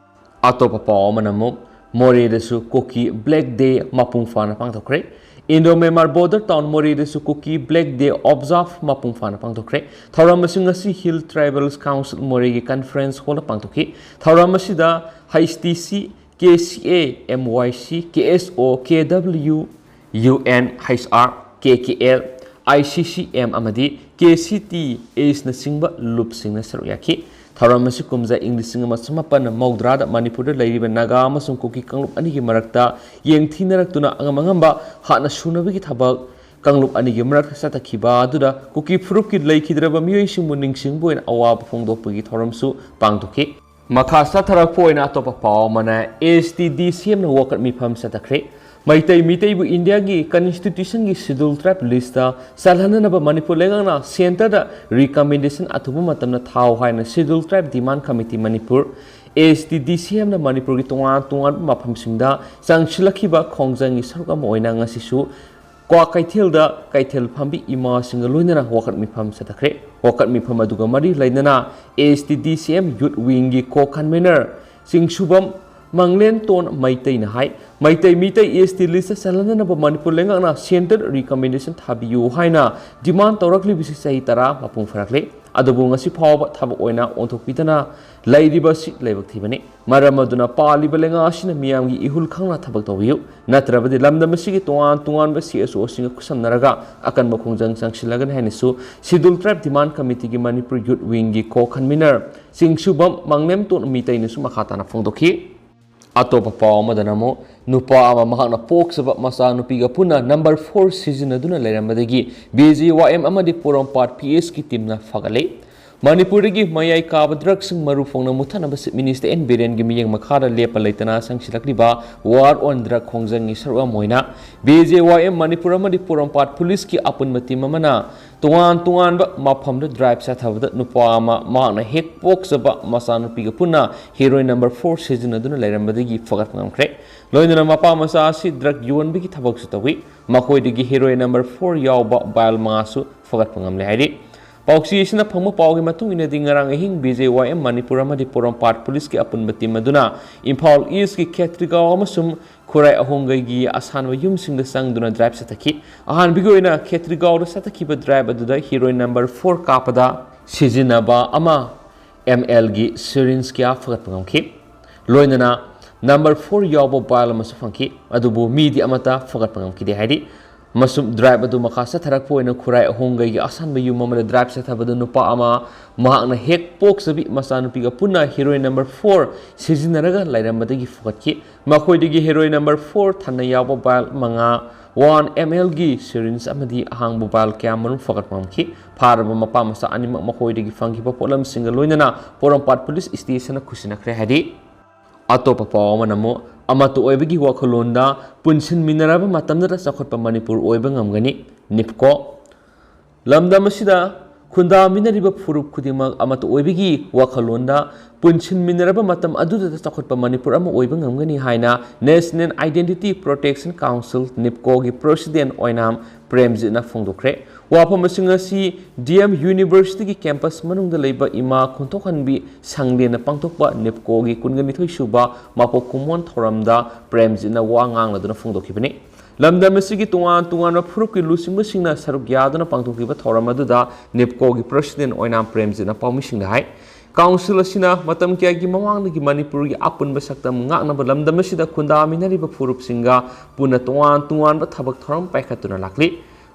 ꯑꯇꯣꯞꯄ ꯄꯥꯎ ꯑꯃꯅ ꯑꯃꯨꯛ ꯃꯣꯔꯦꯗꯁꯨ ꯀꯨꯀꯤ ꯕ꯭ꯂꯦꯛ ꯗꯦ ꯃꯄꯨꯡ ꯐꯥꯅ ꯄꯥꯡꯊꯣꯛꯈ꯭ꯔꯦ꯫ ꯏꯟꯗꯣ ꯃ꯭ꯌꯥꯟꯃꯥꯔ ꯕꯣꯔꯗꯔ ꯇꯥꯎꯟ ꯃꯣꯔꯦꯗꯁꯨ ꯀꯨꯀꯤ ꯕ꯭ꯂꯦꯛ ꯗꯦ ꯑꯣꯕꯖꯥꯔꯚ ꯃꯄꯨꯡ ꯐꯥꯅ ꯄꯥꯡꯊꯣꯛꯈ꯭ꯔꯦ꯫ ꯊꯧꯔꯝ ꯑꯁꯤ ꯉꯁꯤ ꯍꯤꯜ ꯇ꯭ꯔꯥꯏꯕꯦꯜꯁ ꯀꯥꯎꯟꯁꯤꯜ ꯃꯣꯔꯦꯒꯤ ꯀꯟꯐꯔꯦꯟꯁ ꯍꯣꯜꯗ ꯄꯥꯡꯊꯣꯛꯈꯤ꯫ ꯊꯧꯔꯝ ꯑꯁꯤꯗ H T C, K C ꯑꯦ, ꯑꯦꯝ ꯋꯥꯏ ꯁꯤ, K S O, K W, U N H R, K K L, I C C M ꯑꯃꯗꯤ ꯀꯦ ꯁꯤ ꯇꯤ ꯑꯦꯁꯅꯆꯤꯡꯕ ꯂꯨꯞꯁꯤꯡꯅ ꯁꯔꯨꯛ ꯌꯥꯈꯤ꯫ ꯊꯧꯔꯝ ꯑꯁꯤ ꯀꯨꯝꯖꯥ ꯏꯪ ꯂꯤꯁꯤꯡ ꯑꯃ ꯆꯃꯥꯄꯟ ꯃꯧꯗ꯭ꯔꯥꯗ ꯃꯅꯤꯄꯨꯔꯗ ꯂꯩꯔꯤꯕ ꯅꯥꯒꯥ ꯑꯃꯁꯨꯡ ꯀꯨꯀꯤ ꯀꯥꯡꯂꯨꯞ ꯑꯅꯤꯒꯤ ꯃꯔꯛꯇ ꯌꯦꯡꯊꯤꯅꯔꯛꯇꯨꯅ ꯑꯉꯝ ꯑꯉꯝꯕ ꯍꯥꯠꯅ ꯁꯨꯅꯕꯒꯤ ꯊꯕꯛ ꯀꯥꯡꯂꯨꯞ ꯑꯅꯤꯒꯤ ꯃꯔꯛꯇ ꯆꯠꯊꯈꯤꯕ ꯑꯗꯨꯗ ꯀꯨꯀꯤ ꯐꯨꯔꯨꯞꯀꯤ ꯂꯩꯈꯤꯗ꯭ꯔꯕ ꯃꯤꯑꯣꯏꯁꯤꯡꯕꯨ ꯅꯤꯡꯁꯤꯡꯕ ꯑꯣꯏꯅ ꯑꯋꯥꯕ ꯐꯣꯡꯗꯣꯛꯄꯒꯤ ꯊꯧꯔꯝꯁꯨ ꯄꯥꯡꯊꯣꯛꯈꯤ꯫ ꯃꯈꯥ ꯆꯠꯊꯔꯛꯄ ꯑꯣꯏꯅ ꯑꯇꯣꯞꯄ ꯄꯥꯎ ꯑꯃꯅ ꯑꯦꯁ ꯇꯤ ꯗꯤ ꯁꯤ ꯑꯦꯝꯅ ꯋꯥꯀꯠ ꯃꯤꯐꯝ ꯆꯠꯊꯈ꯭ꯔꯦ꯫ ꯃꯩꯇꯩ ꯃꯤꯇꯩꯕꯨ ꯏꯟꯗꯤꯌꯥꯒꯤ ꯀꯟꯁꯇꯤꯇ꯭ꯌꯨꯁꯟꯒꯤ ꯁꯦꯗ꯭ꯌꯨꯜ ꯇ꯭ꯔꯥꯏꯕ ꯂꯤꯁꯇ ꯆꯜꯍꯟꯅꯅꯕ ꯃꯅꯤꯄꯨꯔ ꯂꯩꯉꯥꯛꯅ ꯁꯦꯟꯇꯔꯗ ꯔꯤꯀꯃꯦꯟꯗꯦꯁꯟ ꯑꯊꯨꯕ ꯃꯇꯝꯗ ꯊꯥꯎ ꯍꯥꯏꯅ ꯁꯦꯗ꯭ꯌꯨꯜ ꯇ꯭ꯔꯥꯏꯕ ꯗꯤꯃꯥꯟ ꯀꯃꯤꯇꯤ ꯃꯅꯤꯄꯨꯔ, ꯑꯦꯁ ꯇꯤ ꯗꯤ ꯁꯤ ꯑꯦꯝꯅ ꯃꯅꯤꯄꯨꯔꯒꯤ ꯇꯣꯉꯥꯟ ꯇꯣꯉꯥꯟꯕ ꯃꯐꯝꯁꯤꯡꯗ ꯆꯪꯁꯤꯜꯂꯛꯈꯤꯕ ꯈꯣꯡꯖꯪꯒꯤ ꯁꯔꯨꯛ ꯑꯃ ꯑꯣꯏꯅ ꯉꯁꯤꯁꯨ ꯀ꯭ꯋꯥꯀꯩꯊꯦꯜꯗ ꯀꯩꯊꯦꯜ ꯐꯝꯕꯤ ꯏꯃꯥꯁꯤꯡꯒ ꯂꯣꯏꯅꯅ ꯋꯥꯀꯠ ꯃꯤꯐꯝ ꯆꯠꯊꯈ꯭ꯔꯦ꯫ ꯋꯥꯀꯠ ꯃꯤꯐꯝ ꯑꯗꯨꯒ ꯃꯔꯤ ꯂꯩꯅꯅ ꯑꯦꯁ ꯇꯤ ꯗꯤ ꯁꯤ ꯑꯦꯝ ꯌꯨꯠ ꯋꯤꯡꯒꯤ ꯀꯣ ꯀꯟꯚꯦꯅꯔ ꯆꯤꯡꯁꯨꯕꯝ ꯃꯪꯂꯦꯟꯇꯣꯟ ꯃꯩꯇꯩꯅ ꯍꯥꯏ, ꯃꯩꯇꯩ ꯃꯤꯇꯩ ꯑꯦꯁ ꯇꯤ ꯂꯤꯁꯇ ꯆꯜꯍꯟꯅꯅꯕ ꯃꯅꯤꯄꯨꯔ ꯂꯩꯉꯥꯛꯅ ꯁꯦꯟꯇꯔ ꯔꯤꯀꯃꯦꯟꯗꯦꯁꯟ ꯊꯥꯕꯤꯌꯨ ꯍꯥꯏꯅ ꯗꯤꯃꯥꯟ ꯇꯧꯔꯛꯂꯤꯕꯁꯤ ꯆꯍꯤ ꯇꯔꯥ ꯃꯄꯨꯡ ꯐꯥꯔꯛꯂꯦ꯫ ꯑꯗꯨꯕꯨ ꯉꯁꯤ ꯐꯥꯎꯕ ꯊꯕꯛ ꯑꯣꯏꯅ ꯑꯣꯟꯊꯣꯛꯄꯤꯗꯅ ꯂꯩꯔꯤꯕ ꯑꯁꯤ ꯂꯥꯏꯕꯛ ꯊꯤꯕꯅꯤ꯫ ꯃꯔꯝ ꯑꯗꯨꯅ ꯄꯥꯜꯂꯤꯕ ꯂꯩꯉꯥꯛ ꯑꯁꯤꯅ ꯃꯤꯌꯥꯝꯒꯤ ꯏꯍꯨꯜ ꯈꯪꯅ ꯊꯕꯛ ꯇꯧꯕꯤꯌꯨ, ꯅꯠꯇ꯭ꯔꯕꯗꯤ ꯂꯝꯗꯝ ꯑꯁꯤꯒꯤ ꯇꯣꯉꯥꯟ ꯇꯣꯉꯥꯟꯕ ꯁꯤ ꯑꯦꯁ ꯑꯣꯁꯤꯡꯒ ꯈꯨꯠꯁꯝꯅꯔꯒ ꯑꯀꯟꯕ ꯈꯣꯡꯖꯪ ꯆꯪꯁꯤꯜꯂꯒꯅꯤ ꯍꯥꯏꯅꯁꯨ ꯁꯦꯗ꯭ꯌꯨꯜ ꯇ꯭ꯔꯥꯏꯕ ꯗꯤꯃꯥꯟ ꯀꯃꯤꯇꯤꯒꯤ ꯃꯅꯤꯄꯨꯔ ꯌꯨꯠ ꯋꯤꯡꯒꯤ ꯀꯣ ꯀꯟꯚꯤꯅꯔ ꯆꯤꯡꯁꯨꯕꯝ ꯃꯪꯂꯦꯝꯇꯣꯟ ꯃꯤꯇꯩꯅꯁꯨ ꯃꯈꯥ ꯇꯥꯅ ꯐꯣꯡꯗꯣꯛꯈꯤ꯫ ꯑꯇꯣꯞꯄ ꯄꯥꯎ ꯑꯃꯗꯅ ꯑꯃꯨꯛ ꯅꯨꯄꯥ ꯑꯃ ꯃꯍꯥꯛꯅ ꯄꯣꯛꯆꯕ ꯃꯆꯥꯅꯨꯄꯤꯒ ꯄꯨꯟꯅ ꯅꯝꯕꯔ ꯐꯣꯔ ꯁꯤꯖꯤꯟꯅꯗꯨꯅ ꯂꯩꯔꯝꯕꯗꯒꯤ ꯕꯤ ꯖꯦ ꯋꯥꯏ ꯑꯦꯝ ꯑꯃꯗꯤ ꯄꯣꯔꯣꯝꯄꯥꯠ ꯄꯤ ꯑꯦꯁꯀꯤ ꯇꯤꯝꯅ ꯐꯒꯠꯂꯦ꯫ ꯃꯅꯤꯄꯨꯔꯗꯒꯤ ꯃꯌꯥꯏ ꯀꯥꯕ ꯗ꯭ꯔꯒꯁꯤꯡ ꯃꯔꯨ ꯐꯣꯡꯅ ꯃꯨꯠꯊꯠꯅꯕ ꯆꯤꯐ ꯃꯤꯅꯤꯁꯇꯔ ꯑꯦꯟ ꯕꯤꯔꯦꯟꯒꯤ ꯃꯤꯠꯌꯦꯡ ꯃꯈꯥꯗ ꯂꯦꯞꯄ ꯂꯩꯇꯅ ꯆꯪꯁꯤꯜꯂꯛꯂꯤꯕ ꯋꯥꯔ ꯑꯣꯟ ꯗ꯭ꯔꯒ ꯈꯣꯡꯖꯪꯒꯤ ꯁꯔꯨꯛ ꯑꯃ ꯑꯣꯏꯅ ꯕꯤ ꯖꯦ ꯋꯥꯏ ꯑꯦꯝ ꯃꯅꯤꯄꯨꯔ ꯑꯃꯗꯤ ꯄꯣꯔꯣꯝꯄꯥꯠ ꯄꯨꯂꯤꯁꯀꯤ ꯑꯄꯨꯟꯕ ꯇꯤꯝ ꯑꯃꯅ ꯇꯣꯉꯥꯟ ꯇꯣꯉꯥꯟꯕ ꯃꯐꯝꯗ ꯗ꯭ꯔꯥꯏꯚ ꯆꯠꯊꯕꯗ ꯅꯨꯄꯥ ꯑꯃ ꯃꯍꯥꯛꯅ ꯍꯦꯛ ꯄꯣꯛꯆꯕ ꯃꯆꯥꯅꯨꯄꯤꯒ ꯄꯨꯟꯅ ꯍꯦꯔꯣꯏꯟ ꯅꯝꯕꯔ ꯐꯣꯔ ꯁꯤꯖꯤꯟꯅꯗꯨꯅ ꯂꯩꯔꯝꯕꯗꯒꯤ ꯐꯒꯠꯄ ꯉꯝꯈ꯭ꯔꯦ꯫ ꯂꯣꯏꯅꯅ ꯃꯄꯥ ꯃꯆꯥ ꯑꯁꯤ ꯗ꯭ꯔꯒ ꯌꯣꯟꯕꯒꯤ ꯊꯕꯛꯁꯨ ꯇꯧꯏ꯫ ꯃꯈꯣꯏꯗꯒꯤ ꯍꯦꯔꯣꯏꯟ ꯅꯝꯕꯔ ꯐꯣꯔ ꯌꯥꯎꯕ ꯕꯥꯏꯜ ꯃꯉꯥꯁꯨ ꯐꯒꯠꯄ ꯉꯝꯂꯦ ꯍꯥꯏꯔꯤ꯫ ꯄꯥꯎꯆꯦ ꯑꯁꯤꯅ ꯐꯪꯕ ꯄꯥꯎꯒꯤ ꯃꯇꯨꯡ ꯏꯟꯅꯗꯤ ꯉꯔꯥꯡ ꯑꯍꯤꯡ ꯕꯤ ꯖꯦ ꯋꯥꯏ ꯑꯦꯝ ꯃꯅꯤꯄꯨꯔ ꯑꯃꯗꯤ ꯄꯣꯔꯣꯝꯄꯥꯠ ꯄꯨꯂꯤꯁꯀꯤ ꯑꯄꯨꯟꯕ ꯇꯤꯝ ꯑꯗꯨꯅ ꯏꯝꯐꯥꯜ ꯏꯁꯀꯤ ꯈꯦꯇ꯭ꯔꯤꯒꯥꯎ ꯑꯃꯁꯨꯡ ꯈꯨꯔꯥꯏ ꯑꯍꯣꯡꯒꯩꯒꯤ ꯑꯁꯥꯟꯕ ꯌꯨꯝꯁꯤꯡꯗ ꯆꯪꯗꯨꯅ ꯗ꯭ꯔꯥꯏꯚ ꯆꯠꯊꯈꯤ꯫ ꯑꯍꯥꯟꯕꯒꯤ ꯑꯣꯏꯅ ꯈꯦꯇ꯭ꯔꯤꯒꯥꯎꯗ ꯆꯠꯊꯈꯤꯕ ꯗ꯭ꯔꯥꯏꯚ ꯑꯗꯨꯗ ꯍꯤꯔꯣꯏꯟ ꯅꯝꯕꯔ ꯐꯣꯔ ꯀꯥꯞꯄꯗ ꯁꯤꯖꯤꯟꯅꯕ ꯑꯃ ꯑꯦꯝ ꯑꯦꯜꯒꯤ ꯁꯤꯔꯤꯟꯖ ꯀꯌꯥ ꯐꯒꯠꯄ ꯉꯝꯈꯤ꯫ ꯂꯣꯏꯅꯅ ꯅꯝꯕꯔ ꯐꯣꯔ ꯌꯥꯎꯕ ꯕꯥꯏꯜ ꯑꯃꯁꯨ ꯐꯪꯈꯤ, ꯑꯗꯨꯕꯨ ꯃꯤꯗꯤ ꯑꯃꯠꯇ ꯐꯒꯠꯄ ꯉꯝꯈꯤꯗꯦ ꯍꯥꯏꯔꯤ꯫ ꯃꯁꯨꯝ ꯗ꯭ꯔꯥꯏꯚ ꯑꯗꯨ ꯃꯈꯥ ꯆꯠꯊꯔꯛꯄ ꯑꯣꯏꯅ ꯈꯨꯔꯥꯏ ꯑꯍꯣꯡꯒꯩꯒꯤ ꯑꯁꯥꯟꯕ ꯌꯨꯝ ꯑꯃꯗ ꯗ꯭ꯔꯥꯏꯚ ꯆꯠꯊꯕꯗ ꯅꯨꯄꯥ ꯑꯃ ꯃꯍꯥꯛꯅ ꯍꯦꯛ ꯄꯣꯛꯆꯕꯤ ꯃꯆꯥꯅꯨꯄꯤꯒ ꯄꯨꯟꯅ ꯍꯤꯔꯣꯏꯟ ꯅꯝꯕꯔ ꯐꯣꯔ ꯁꯤꯖꯤꯟꯅꯔꯒ ꯂꯩꯔꯝꯕꯗꯒꯤ ꯐꯒꯠꯈꯤ꯫ ꯃꯈꯣꯏꯗꯒꯤ ꯍꯦꯔꯣꯏꯟ ꯅꯝꯕꯔ ꯐꯣꯔ ꯊꯟꯅ ꯌꯥꯎꯕ ꯕꯥꯏꯜ ꯃꯉꯥ, ꯋꯥꯟ ꯑꯦꯝ ꯑꯦꯜꯒꯤ ꯁꯤꯔꯤꯟꯖ ꯑꯃꯗꯤ ꯑꯍꯥꯡꯕ ꯕꯥꯏꯜ ꯀꯌꯥꯃꯔꯨꯝ ꯐꯒꯠꯄ ꯉꯝꯈꯤ꯫ ꯐꯥꯔꯕ ꯃꯄꯥ ꯃꯆꯥ ꯑꯅꯤꯃꯛ ꯃꯈꯣꯏꯗꯒꯤ ꯐꯪꯈꯤꯕ ꯄꯣꯠꯂꯝꯁꯤꯡꯒ ꯂꯣꯏꯅꯅ ꯄꯣꯔꯣꯝꯄꯥꯠ ꯄꯨꯂꯤꯁ ꯁ꯭ꯇꯦꯁꯟꯗ ꯈꯨꯠꯁꯤꯟꯅꯈ꯭ꯔꯦ ꯍꯥꯏꯔꯤ꯫ ꯑꯇꯣꯞꯄ ꯄꯥꯎ ꯑꯃꯅ ꯑꯃꯨꯛ ꯑꯃꯠꯇ ꯑꯣꯏꯕꯒꯤ ꯋꯥꯈꯜꯂꯣꯟꯗ ꯄꯨꯟꯁꯤꯟꯃꯤꯟꯅꯔꯕ ꯃꯇꯝꯗꯇ ꯆꯥꯎꯈꯠꯄ ꯃꯅꯤꯄꯨꯔ ꯑꯣꯏꯕ ꯉꯝꯒꯅꯤ, ꯅꯤꯞꯀꯣ꯫ ꯂꯝꯗꯝ ꯑꯁꯤꯗ ꯈꯨꯟꯗꯥꯃꯤꯟꯅꯔꯤꯕ ꯐꯨꯔꯨꯞ ꯈꯨꯗꯤꯡꯃꯛ ꯑꯃꯠꯇ ꯑꯣꯏꯕꯒꯤ ꯋꯥꯈꯜꯂꯣꯟꯗ ꯄꯨꯟꯁꯤꯟꯃꯤꯟꯅꯔꯕ ꯃꯇꯝ ꯑꯗꯨꯗꯇ ꯆꯥꯎꯈꯠꯄ ꯃꯅꯤꯄꯨꯔ ꯑꯃ ꯑꯣꯏꯕ ꯉꯝꯒꯅꯤ ꯍꯥꯏꯅ National Identity Protection Council, ꯅꯤꯞꯀꯣꯒꯤ president ꯑꯣꯏꯅꯥꯝ ꯄ꯭ꯔꯦꯝꯖꯤꯠꯅ ꯐꯣꯡꯗꯣꯛꯈ꯭ꯔꯦ꯫ ꯋꯥꯐꯝꯁꯤꯡ ꯑꯁꯤ D M Universityꯒꯤ campus ꯃꯅꯨꯡꯗ ꯂꯩꯕ ꯏꯃꯥ ꯈꯣꯟꯊꯣꯛꯍꯟꯕꯤ ꯁꯪꯂꯦꯟꯅ ꯄꯥꯡꯊꯣꯛꯄ ꯅꯤꯞꯀꯣꯒꯤ ꯀꯨꯟꯒꯅꯤꯊꯣꯏ ꯁꯨꯕ ꯃꯄꯣꯛ ꯀꯨꯝꯑꯣꯟ ꯊꯧꯔꯝꯗ ꯄ꯭ꯔꯦꯝꯖꯤꯠꯅ ꯋꯥ ꯉꯥꯡꯂꯗꯨꯅ ꯐꯣꯡꯗꯣꯛꯈꯤꯕꯅꯤ꯫ ꯂꯝꯗꯝ ꯑꯁꯤꯒꯤ ꯇꯣꯉꯥꯟ ꯇꯣꯉꯥꯟꯕ ꯐꯨꯔꯨꯞꯀꯤ ꯂꯨꯆꯤꯡꯕꯁꯤꯡꯅ ꯁꯔꯨꯛ ꯌꯥꯗꯨꯅ ꯄꯥꯡꯊꯣꯛꯈꯤꯕ ꯊꯧꯔꯝ ꯑꯗꯨꯗ ꯅꯤꯞꯀꯣꯒꯤ president ꯑꯣꯏꯅꯥꯝ ꯄ꯭ꯔꯦꯝꯖꯤꯠꯅ ꯄꯥꯎꯃꯤꯁꯤꯡꯗ ꯍꯥꯏ꯫ Council ꯑꯁꯤꯅ ꯃꯇꯝ ꯀꯌꯥꯒꯤ ꯃꯃꯥꯡꯗꯒꯤ ꯃꯅꯤꯄꯨꯔꯒꯤ ꯑꯄꯨꯟꯕ ꯁꯛꯇꯝ ꯉꯥꯛꯅꯕ ꯂꯝꯗꯝ ꯑꯁꯤꯗ ꯈꯨꯟꯗꯥꯃꯤꯟꯅꯔꯤꯕ ꯐꯨꯔꯨꯞꯁꯤꯡꯒ ꯄꯨꯟꯅ ꯇꯣꯉꯥꯟ ꯇꯣꯉꯥꯟꯕ ꯊꯕꯛ ꯊꯧꯔꯝ ꯄꯥꯏꯈꯠꯇꯨꯅ ꯂꯥꯛꯂꯤ꯫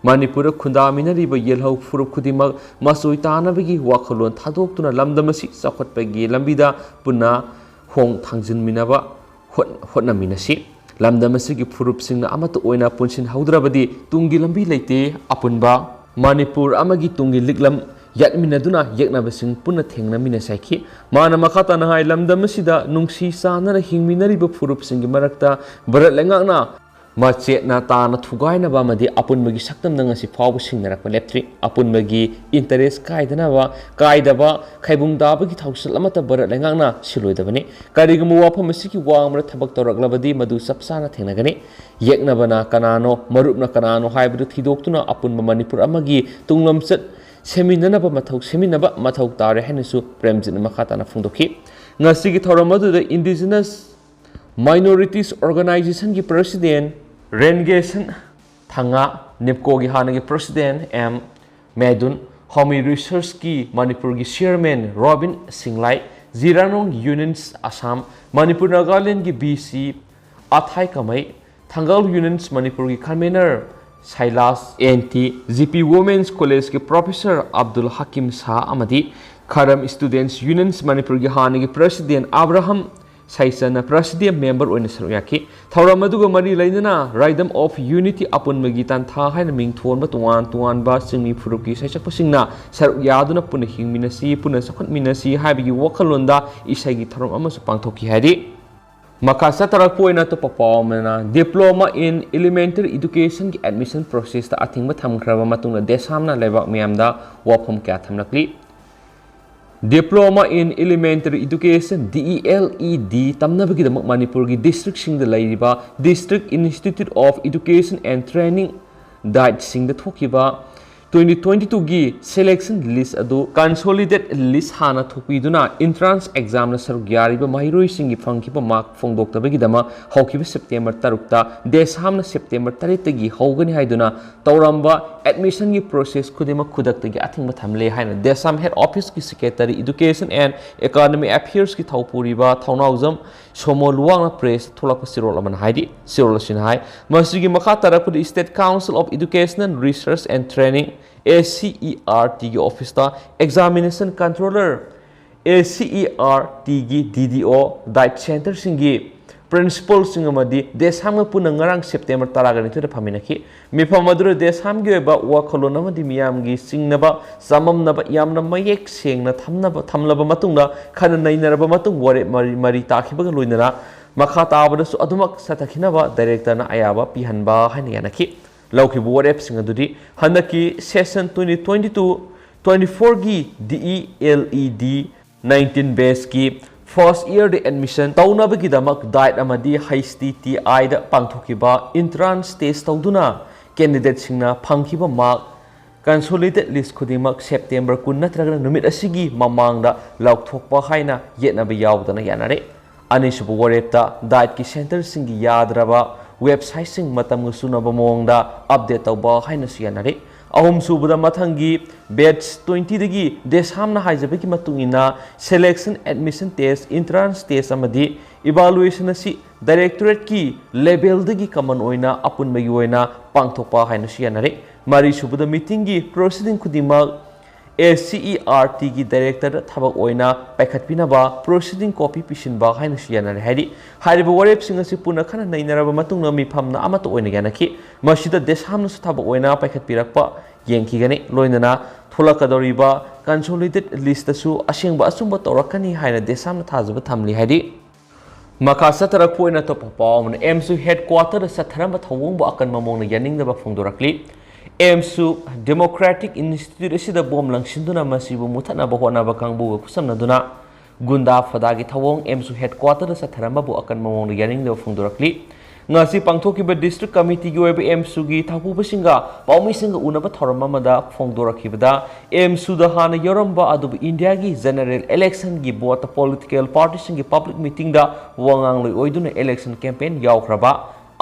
ꯃꯅꯤꯄꯨꯔꯗ ꯈꯨꯟꯗꯥꯃꯤꯟꯅꯔꯤꯕ ꯌꯦꯜꯍꯧ ꯐꯨꯔꯨꯞ ꯈꯨꯗꯤꯡꯃꯛ ꯃꯆꯣꯏ ꯇꯥꯅꯕꯒꯤ ꯋꯥꯈꯜꯂꯣꯟ ꯊꯥꯗꯣꯛꯇꯨꯅ ꯂꯝꯗꯝ ꯑꯁꯤ ꯆꯥꯎꯈꯠꯄꯒꯤ ꯂꯝꯕꯤꯗ ꯄꯨꯟꯅ ꯈꯣꯡ ꯊꯥꯡꯖꯤꯟꯃꯤꯟꯅꯕ ꯍꯣꯠ-, ꯍꯣꯠꯅꯃꯤꯟꯅꯁꯤ꯫ ꯂꯝꯗꯝ ꯑꯁꯤꯒꯤ ꯐꯨꯔꯨꯞꯁꯤꯡꯅ ꯑꯃꯠꯇ ꯑꯣꯏꯅ ꯄꯨꯟꯁꯤꯟꯍꯧꯗ꯭ꯔꯕꯗꯤ ꯇꯨꯡꯒꯤ ꯂꯝꯕꯤ ꯂꯩꯇꯦ꯫ ꯑꯄꯨꯟꯕ ꯃꯅꯤꯄꯨꯔ ꯑꯃꯒꯤ ꯇꯨꯡꯒꯤ ꯂꯤꯛꯂꯝ ꯌꯥꯠꯃꯤꯟꯅꯗꯨꯅ ꯌꯦꯛꯅꯕꯁꯤꯡ ꯄꯨꯟꯅ ꯊꯦꯡꯅꯃꯤꯟꯅꯁꯤ ꯍꯥꯏꯈꯤ꯫ ꯃꯥꯅ ꯃꯈꯥ ꯇꯥꯅ ꯍꯥꯏ, ꯂꯝꯗꯝ ꯑꯁꯤꯗ ꯅꯨꯡꯁꯤ ꯆꯥꯟꯅꯅ ꯍꯤꯡꯃꯤꯟꯅꯔꯤꯕ ꯐꯨꯔꯨꯞꯁꯤꯡꯒꯤ ꯃꯔꯛꯇ ꯚꯥꯔꯠ ꯂꯩꯉꯥꯛꯅ ꯃꯆꯦꯠꯅ ꯇꯥꯅ ꯊꯨꯒꯥꯏꯅꯕ ꯑꯃꯗꯤ ꯑꯄꯨꯟꯕꯒꯤ ꯁꯛꯇꯝꯗ ꯉꯁꯤ ꯐꯥꯎꯕ ꯁꯤꯡꯅꯔꯛꯄ ꯂꯦꯞꯇ꯭ꯔꯤ꯫ ꯑꯄꯨꯟꯕꯒꯤ interest ꯀꯥꯏꯗꯅꯕ, ꯀꯥꯏꯗꯕ ꯈꯩꯕꯨꯡ ꯇꯥꯕꯒꯤ ꯊꯧꯁꯤꯜ ꯑꯃꯠꯇ ꯚꯥꯔꯠ ꯂꯩꯉꯥꯛꯅ ꯁꯤꯜꯂꯣꯏꯗꯕꯅꯤ꯫ ꯀꯔꯤꯒꯨꯝꯕ ꯋꯥꯐꯝ ꯑꯁꯤꯒꯤ ꯋꯥꯡꯃꯗ ꯊꯕꯛ ꯇꯧꯔꯛꯂꯕꯗꯤ ꯃꯗꯨ ꯆꯞ ꯆꯥꯅ ꯊꯦꯡꯅꯒꯅꯤ꯫ ꯌꯦꯛꯅꯕꯅ ꯀꯅꯥꯅꯣ, ꯃꯔꯨꯞꯅ ꯀꯅꯥꯅꯣ ꯍꯥꯏꯕꯗꯨ ꯊꯤꯗꯣꯛꯇꯨꯅ ꯑꯄꯨꯟꯕ ꯃꯅꯤꯄꯨꯔ ꯑꯃꯒꯤ ꯇꯨꯡꯂꯝꯆꯠ ꯁꯦꯝꯃꯤꯟꯅꯅꯕ ꯃꯊꯧ, ꯁꯦꯝꯃꯤꯟꯅꯕ ꯃꯊꯧ ꯇꯥꯔꯦ ꯍꯥꯏꯅꯁꯨ ꯄ꯭ꯔꯦꯝꯖꯤꯠꯅ ꯃꯈꯥ ꯇꯥꯅ ꯐꯣꯡꯗꯣꯛꯈꯤ꯫ ꯉꯁꯤꯒꯤ ꯊꯧꯔꯝ ꯑꯗꯨꯗ Indigenous Minorities Organizationꯒꯤ president ꯔꯦꯟꯒꯦꯁꯟ ꯊꯥꯡꯉꯥ, ꯅꯤꯞꯀꯣꯒꯤ ꯍꯥꯟꯅꯒꯤ president ꯑꯦꯝ ꯃꯦꯗꯨꯟ, ꯍꯣꯃꯤ ꯔꯤꯁꯔꯁꯀꯤ ꯃꯅꯤꯄꯨꯔꯒꯤ chairman ꯔꯣꯕꯤꯟ ꯁꯤꯡꯂꯥꯏ, ꯖꯤꯔꯥꯅꯣꯡ Unions ꯑꯁꯥꯝ, ꯃꯅꯤꯄꯨꯔ ꯅꯥꯒꯥꯂꯦꯟꯒꯤ B C Athai Kamei, Thangal Unions ꯃꯅꯤꯄꯨꯔꯒꯤ convener Sailas N T, G P Women's Collegeꯀꯤ professor ꯑꯕꯗꯨꯜ ꯍꯀꯤꯝ ꯁꯥꯍ ꯑꯃꯗꯤ ꯈꯔꯝ Students Unions ꯃꯅꯤꯄꯨꯔꯒꯤ ꯍꯥꯟꯅꯒꯤ president ꯑꯕ꯭ꯔꯥꯍꯝ ꯁꯩꯆꯟꯅ president member ꯑꯣꯏꯅ ꯁꯔꯨꯛ ꯌꯥꯈꯤ꯫ ꯊꯧꯔꯝ ꯑꯗꯨꯒ ꯃꯔꯤ ꯂꯩꯅꯅ Rhythm of Unity ꯑꯄꯨꯟꯕꯒꯤ ꯇꯥꯟꯊꯥ ꯍꯥꯏꯅ ꯃꯤꯡ ꯊꯣꯟꯕ ꯇꯣꯉꯥꯟ ꯇꯣꯉꯥꯟꯕ ꯆꯤꯡꯃꯤ ꯐꯨꯔꯨꯞꯀꯤ ꯁꯩꯁꯛꯄꯁꯤꯡꯅ ꯁꯔꯨꯛ ꯌꯥꯗꯨꯅ ꯄꯨꯟꯅ ꯍꯤꯡꯃꯤꯟꯅꯁꯤ, ꯄꯨꯟꯅ ꯆꯥꯎꯈꯠꯃꯤꯟꯅꯁꯤ ꯍꯥꯏꯕꯒꯤ ꯋꯥꯈꯜꯂꯣꯟꯗ ꯏꯁꯩꯒꯤ ꯊꯧꯔꯝ ꯑꯃꯁꯨ ꯄꯥꯡꯊꯣꯛꯈꯤ ꯍꯥꯏꯔꯤ꯫ ꯃꯈꯥ ꯆꯠꯊꯔꯛꯄ ꯑꯣꯏꯅ ꯑꯇꯣꯞꯄ ꯄꯥꯎ ꯑꯃꯅ, Diploma in Elementary Educationꯒꯤ admission processꯇ ꯑꯊꯤꯡꯕ ꯊꯝꯈ꯭ꯔꯕ ꯃꯇꯨꯡꯗ ꯗꯦꯁꯥꯝꯅ ꯂꯩꯕꯥꯛ ꯃꯤꯌꯥꯝꯗ ꯋꯥꯐꯝ ꯀꯌꯥ ꯊꯝꯂꯛꯂꯤ꯫ Diploma in Elementary Education, DELED, ꯇꯝꯅꯕꯒꯤꯗꯃꯛ ꯃꯅꯤꯄꯨꯔꯒꯤ districtꯁꯤꯡꯗ ꯂꯩꯔꯤꯕ District Institute of Education and Training, DIETꯁꯤꯡꯗ ꯊꯣꯛꯈꯤꯕ twenty twenty twoꯒꯤ selection list ꯑꯗꯨ consolidate list ꯍꯥꯟꯅ ꯊꯣꯛꯄꯤꯗꯨꯅ entrance examꯗ ꯁꯔꯨꯛ ꯌꯥꯔꯤꯕ ꯃꯍꯩꯔꯣꯏꯁꯤꯡꯒꯤ ꯐꯪꯈꯤꯕ mark ꯐꯣꯡꯗꯣꯛꯇꯕꯒꯤꯗꯃꯛ ꯍꯧꯈꯤꯕ September ꯇꯔꯨꯛꯇ ꯗꯦꯁꯥꯝꯅ September ꯇꯔꯦꯠꯇꯒꯤ ꯍꯧꯒꯅꯤ ꯍꯥꯏꯗꯨꯅ ꯇꯧꯔꯝꯕ admissionꯒꯤ process ꯈꯨꯗꯤꯡꯃꯛ ꯈꯨꯗꯛꯇꯒꯤ ꯑꯊꯤꯡꯕ ꯊꯝꯂꯦ ꯍꯥꯏꯅ ꯗꯦꯁꯥꯝ head officeꯀꯤ Secretary Education and Academic Affairsꯀꯤ ꯊꯧꯄꯨꯔꯤꯕ Thounaojam ꯁꯣꯃꯣ ꯂꯨꯋꯥꯡꯅ press ꯊꯣꯛꯂꯛꯄ ꯆꯦꯔꯣꯜ ꯑꯃꯅ ꯍꯥꯏꯔꯤ꯫ ꯆꯦꯔꯣꯜ ꯑꯁꯤꯅ ꯍꯥꯏ, ꯃꯁꯤꯒꯤ ꯃꯈꯥ ꯇꯥꯔꯛꯄꯗ State Council of Educational Research and Training, ACERTꯒꯤ officeꯇ examination controller, ACERTꯒꯤ DDO, DIET centreꯁꯤꯡꯒꯤ principalꯁꯤꯡ ꯑꯃꯗꯤ ꯗꯦꯁꯥꯝꯒ ꯄꯨꯟꯅ ꯉꯔꯥꯡ September ꯇꯔꯥꯒ ꯅꯤꯊꯣꯏꯗ ꯐꯝꯃꯤꯟꯅꯈꯤ꯫ ꯃꯤꯐꯝ ꯑꯗꯨꯗ ꯗꯦꯁꯥꯝꯒꯤ ꯑꯣꯏꯕ ꯋꯥꯈꯜꯂꯣꯟ ꯑꯃꯗꯤ ꯃꯤꯌꯥꯝꯒꯤ ꯆꯤꯡꯅꯕ, ꯆꯃꯝꯅꯕ ꯌꯥꯝꯅ ꯃꯌꯦꯛ ꯁꯦꯡꯅ ꯊꯝꯅꯕ, ꯊꯝꯂꯕ ꯃꯇꯨꯡꯗ ꯈꯟꯅ ꯅꯩꯅꯔꯕ ꯃꯇꯨꯡ ꯋꯥꯔꯦꯞ ꯃꯔꯤ, ꯃꯔꯤ ꯇꯥꯈꯤꯕꯒ ꯂꯣꯏꯅꯅ ꯃꯈꯥ ꯇꯥꯕꯗꯁꯨ ꯑꯗꯨꯃꯛ ꯆꯠꯊꯈꯤꯅꯕ directorꯅ ꯑꯌꯥꯕ ꯄꯤꯍꯟꯕ ꯍꯥꯏꯅ ꯌꯥꯅꯈꯤ꯫ ꯂꯧꯈꯤꯕ ꯋꯥꯔꯦꯞꯁꯤꯡ ꯑꯗꯨꯗꯤ ꯍꯟꯗꯛꯀꯤ session twenty twenty-two twenty-fourꯒꯤ DELED nineteen batchꯀꯤ first yearꯗ admission ꯇꯧꯅꯕꯒꯤꯗꯃꯛ DIET ꯑꯃꯗꯤ HTTIꯗ ꯄꯥꯡꯊꯣꯛꯈꯤꯕ entrance test ꯇꯧꯗꯨꯅ candidateꯁꯤꯡꯅ ꯐꯪꯈꯤꯕ mark consolidated list ꯈꯨꯗꯤꯡꯃꯛ September ꯀꯨꯟ ꯅꯠꯇ꯭ꯔꯒꯅ ꯅꯨꯃꯤꯠ ꯑꯁꯤꯒꯤ ꯃꯃꯥꯡꯗ ꯂꯧꯊꯣꯛꯄ ꯍꯥꯏꯅ ꯌꯦꯠꯅꯕ ꯌꯥꯎꯗꯅ ꯌꯥꯅꯔꯦ꯫ ꯑꯅꯤꯁꯨꯕ ꯋꯥꯔꯦꯞꯇ DIETꯀꯤ centreꯁꯤꯡꯒꯤ ꯌꯥꯗ꯭ꯔꯕ websiteꯁꯤꯡ ꯃꯇꯝꯒ ꯆꯨꯅꯕ ꯃꯑꯣꯡꯗ update ꯇꯧꯕ ꯍꯥꯏꯅꯁꯨ ꯌꯥꯅꯔꯦ꯫ ꯑꯍꯨꯝꯁꯨꯕꯗ ꯃꯊꯪꯒꯤ batch twentyꯗꯒꯤ ꯗꯦꯁꯥꯝꯅ ꯍꯥꯏꯖꯕꯒꯤ ꯃꯇꯨꯡ ꯏꯟꯅ selection, admission test, entrance test ꯑꯃꯗꯤ evaluation ꯑꯁꯤ directorateꯀꯤ levelꯗꯒꯤ common ꯑꯣꯏꯅ ꯑꯄꯨꯟꯕꯒꯤ ꯑꯣꯏꯅ ꯄꯥꯡꯊꯣꯛꯄ ꯍꯥꯏꯅꯁꯨ ꯌꯥꯅꯔꯦ꯫ ꯃꯔꯤꯁꯨꯕꯗ meetingꯒꯤ proceeding ꯈꯨꯗꯤꯡꯃꯛ ACERTꯒꯤ directorꯗ ꯊꯕꯛ ꯑꯣꯏꯅ ꯄꯥꯏꯈꯠꯄꯤꯅꯕ proceeding copy ꯄꯤꯁꯤꯟꯕ ꯍꯥꯏꯅꯁꯨ ꯌꯥꯅꯔꯦ ꯍꯥꯏꯔꯤ꯫ ꯍꯥꯏꯔꯤꯕ ꯋꯥꯔꯦꯞꯁꯤꯡ ꯑꯁꯤ ꯄꯨꯟꯅ ꯈꯟꯅ ꯅꯩꯅꯔꯕ ꯃꯇꯨꯡꯗ ꯃꯤꯐꯝꯅ ꯑꯃꯠꯇ ꯑꯣꯏꯅ ꯌꯥꯅꯈꯤ꯫ ꯃꯁꯤꯗ ꯗꯦꯁꯥꯝꯅꯁꯨ ꯊꯕꯛ ꯑꯣꯏꯅ ꯄꯥꯏꯈꯠꯄꯤꯔꯛꯄ ꯌꯦꯡꯈꯤꯒꯅꯤ꯫ ꯂꯣꯏꯅꯅ ꯊꯣꯛꯂꯛꯀꯗꯧꯔꯤꯕ consolidated listꯇꯁꯨ ꯑꯁꯦꯡꯕ ꯑꯆꯨꯝꯕ ꯇꯧꯔꯛꯀꯅꯤ ꯍꯥꯏꯅ ꯗꯦꯁꯥꯝꯅ ꯊꯥꯖꯕ ꯊꯝꯂꯤ ꯍꯥꯏꯔꯤ꯫ ꯃꯈꯥ ꯆꯠꯊꯔꯛꯄ ꯑꯣꯏꯅ ꯑꯇꯣꯞꯄ ꯄꯥꯎ ꯑꯃꯅ, ꯑꯦꯝꯁꯨ headquarter ꯗ ꯆꯠꯊꯔꯝꯕ ꯊꯧꯑꯣꯡꯕꯨ ꯑꯀꯟꯕ ꯃꯑꯣꯡꯗ ꯌꯥꯅꯤꯡꯗꯕ ꯐꯣꯡꯗꯣꯔꯛꯂꯤ꯫ ꯑꯦꯝꯁꯨ Democratic Institute ꯑꯁꯤꯗ ꯕꯣꯝ ꯂꯪꯁꯤꯟꯗꯨꯅ ꯃꯁꯤꯕꯨ ꯃꯨꯊꯠꯅꯕ ꯍꯣꯠꯅꯕ ꯀꯥꯡꯕꯨꯒ ꯈꯨꯠꯁꯝꯅꯗꯨꯅ ꯒꯨꯟꯗꯥ ꯐꯗꯥꯒꯤ ꯊꯧꯑꯣꯡ ꯑꯦꯝꯁꯨ headquarter ꯗ ꯆꯠꯊꯔꯝꯕꯕꯨ ꯑꯀꯟꯕ ꯃꯑꯣꯡꯗ ꯌꯥꯅꯤꯡꯗꯕ ꯐꯣꯡꯗꯣꯔꯛꯂꯤ꯫ ꯉꯁꯤ ꯄꯥꯡꯊꯣꯛꯈꯤꯕ district committee ꯒꯤ ꯑꯣꯏꯕ ꯑꯦꯝꯁꯨꯒꯤ ꯊꯧꯄꯨꯕꯁꯤꯡꯒ ꯄꯥꯎꯃꯤꯁꯤꯡꯒ ꯎꯅꯕ ꯊꯧꯔꯝ ꯑꯃꯗ ꯐꯣꯡꯗꯣꯔꯛꯈꯤꯕꯗ, ꯑꯦꯝꯁꯨꯗ ꯍꯥꯟꯅ ꯌꯥꯎꯔꯝꯕ ꯑꯗꯨꯕꯨ ꯏꯟꯗꯤꯌꯥꯒꯤ general election ꯒꯤ vote ꯇ political party ꯁꯤꯡꯒꯤ public meeting ꯗ ꯋꯥꯉꯥꯡꯂꯣꯏ ꯑꯣꯏꯗꯨꯅ election campaign ꯌꯥꯎꯈ꯭ꯔꯕ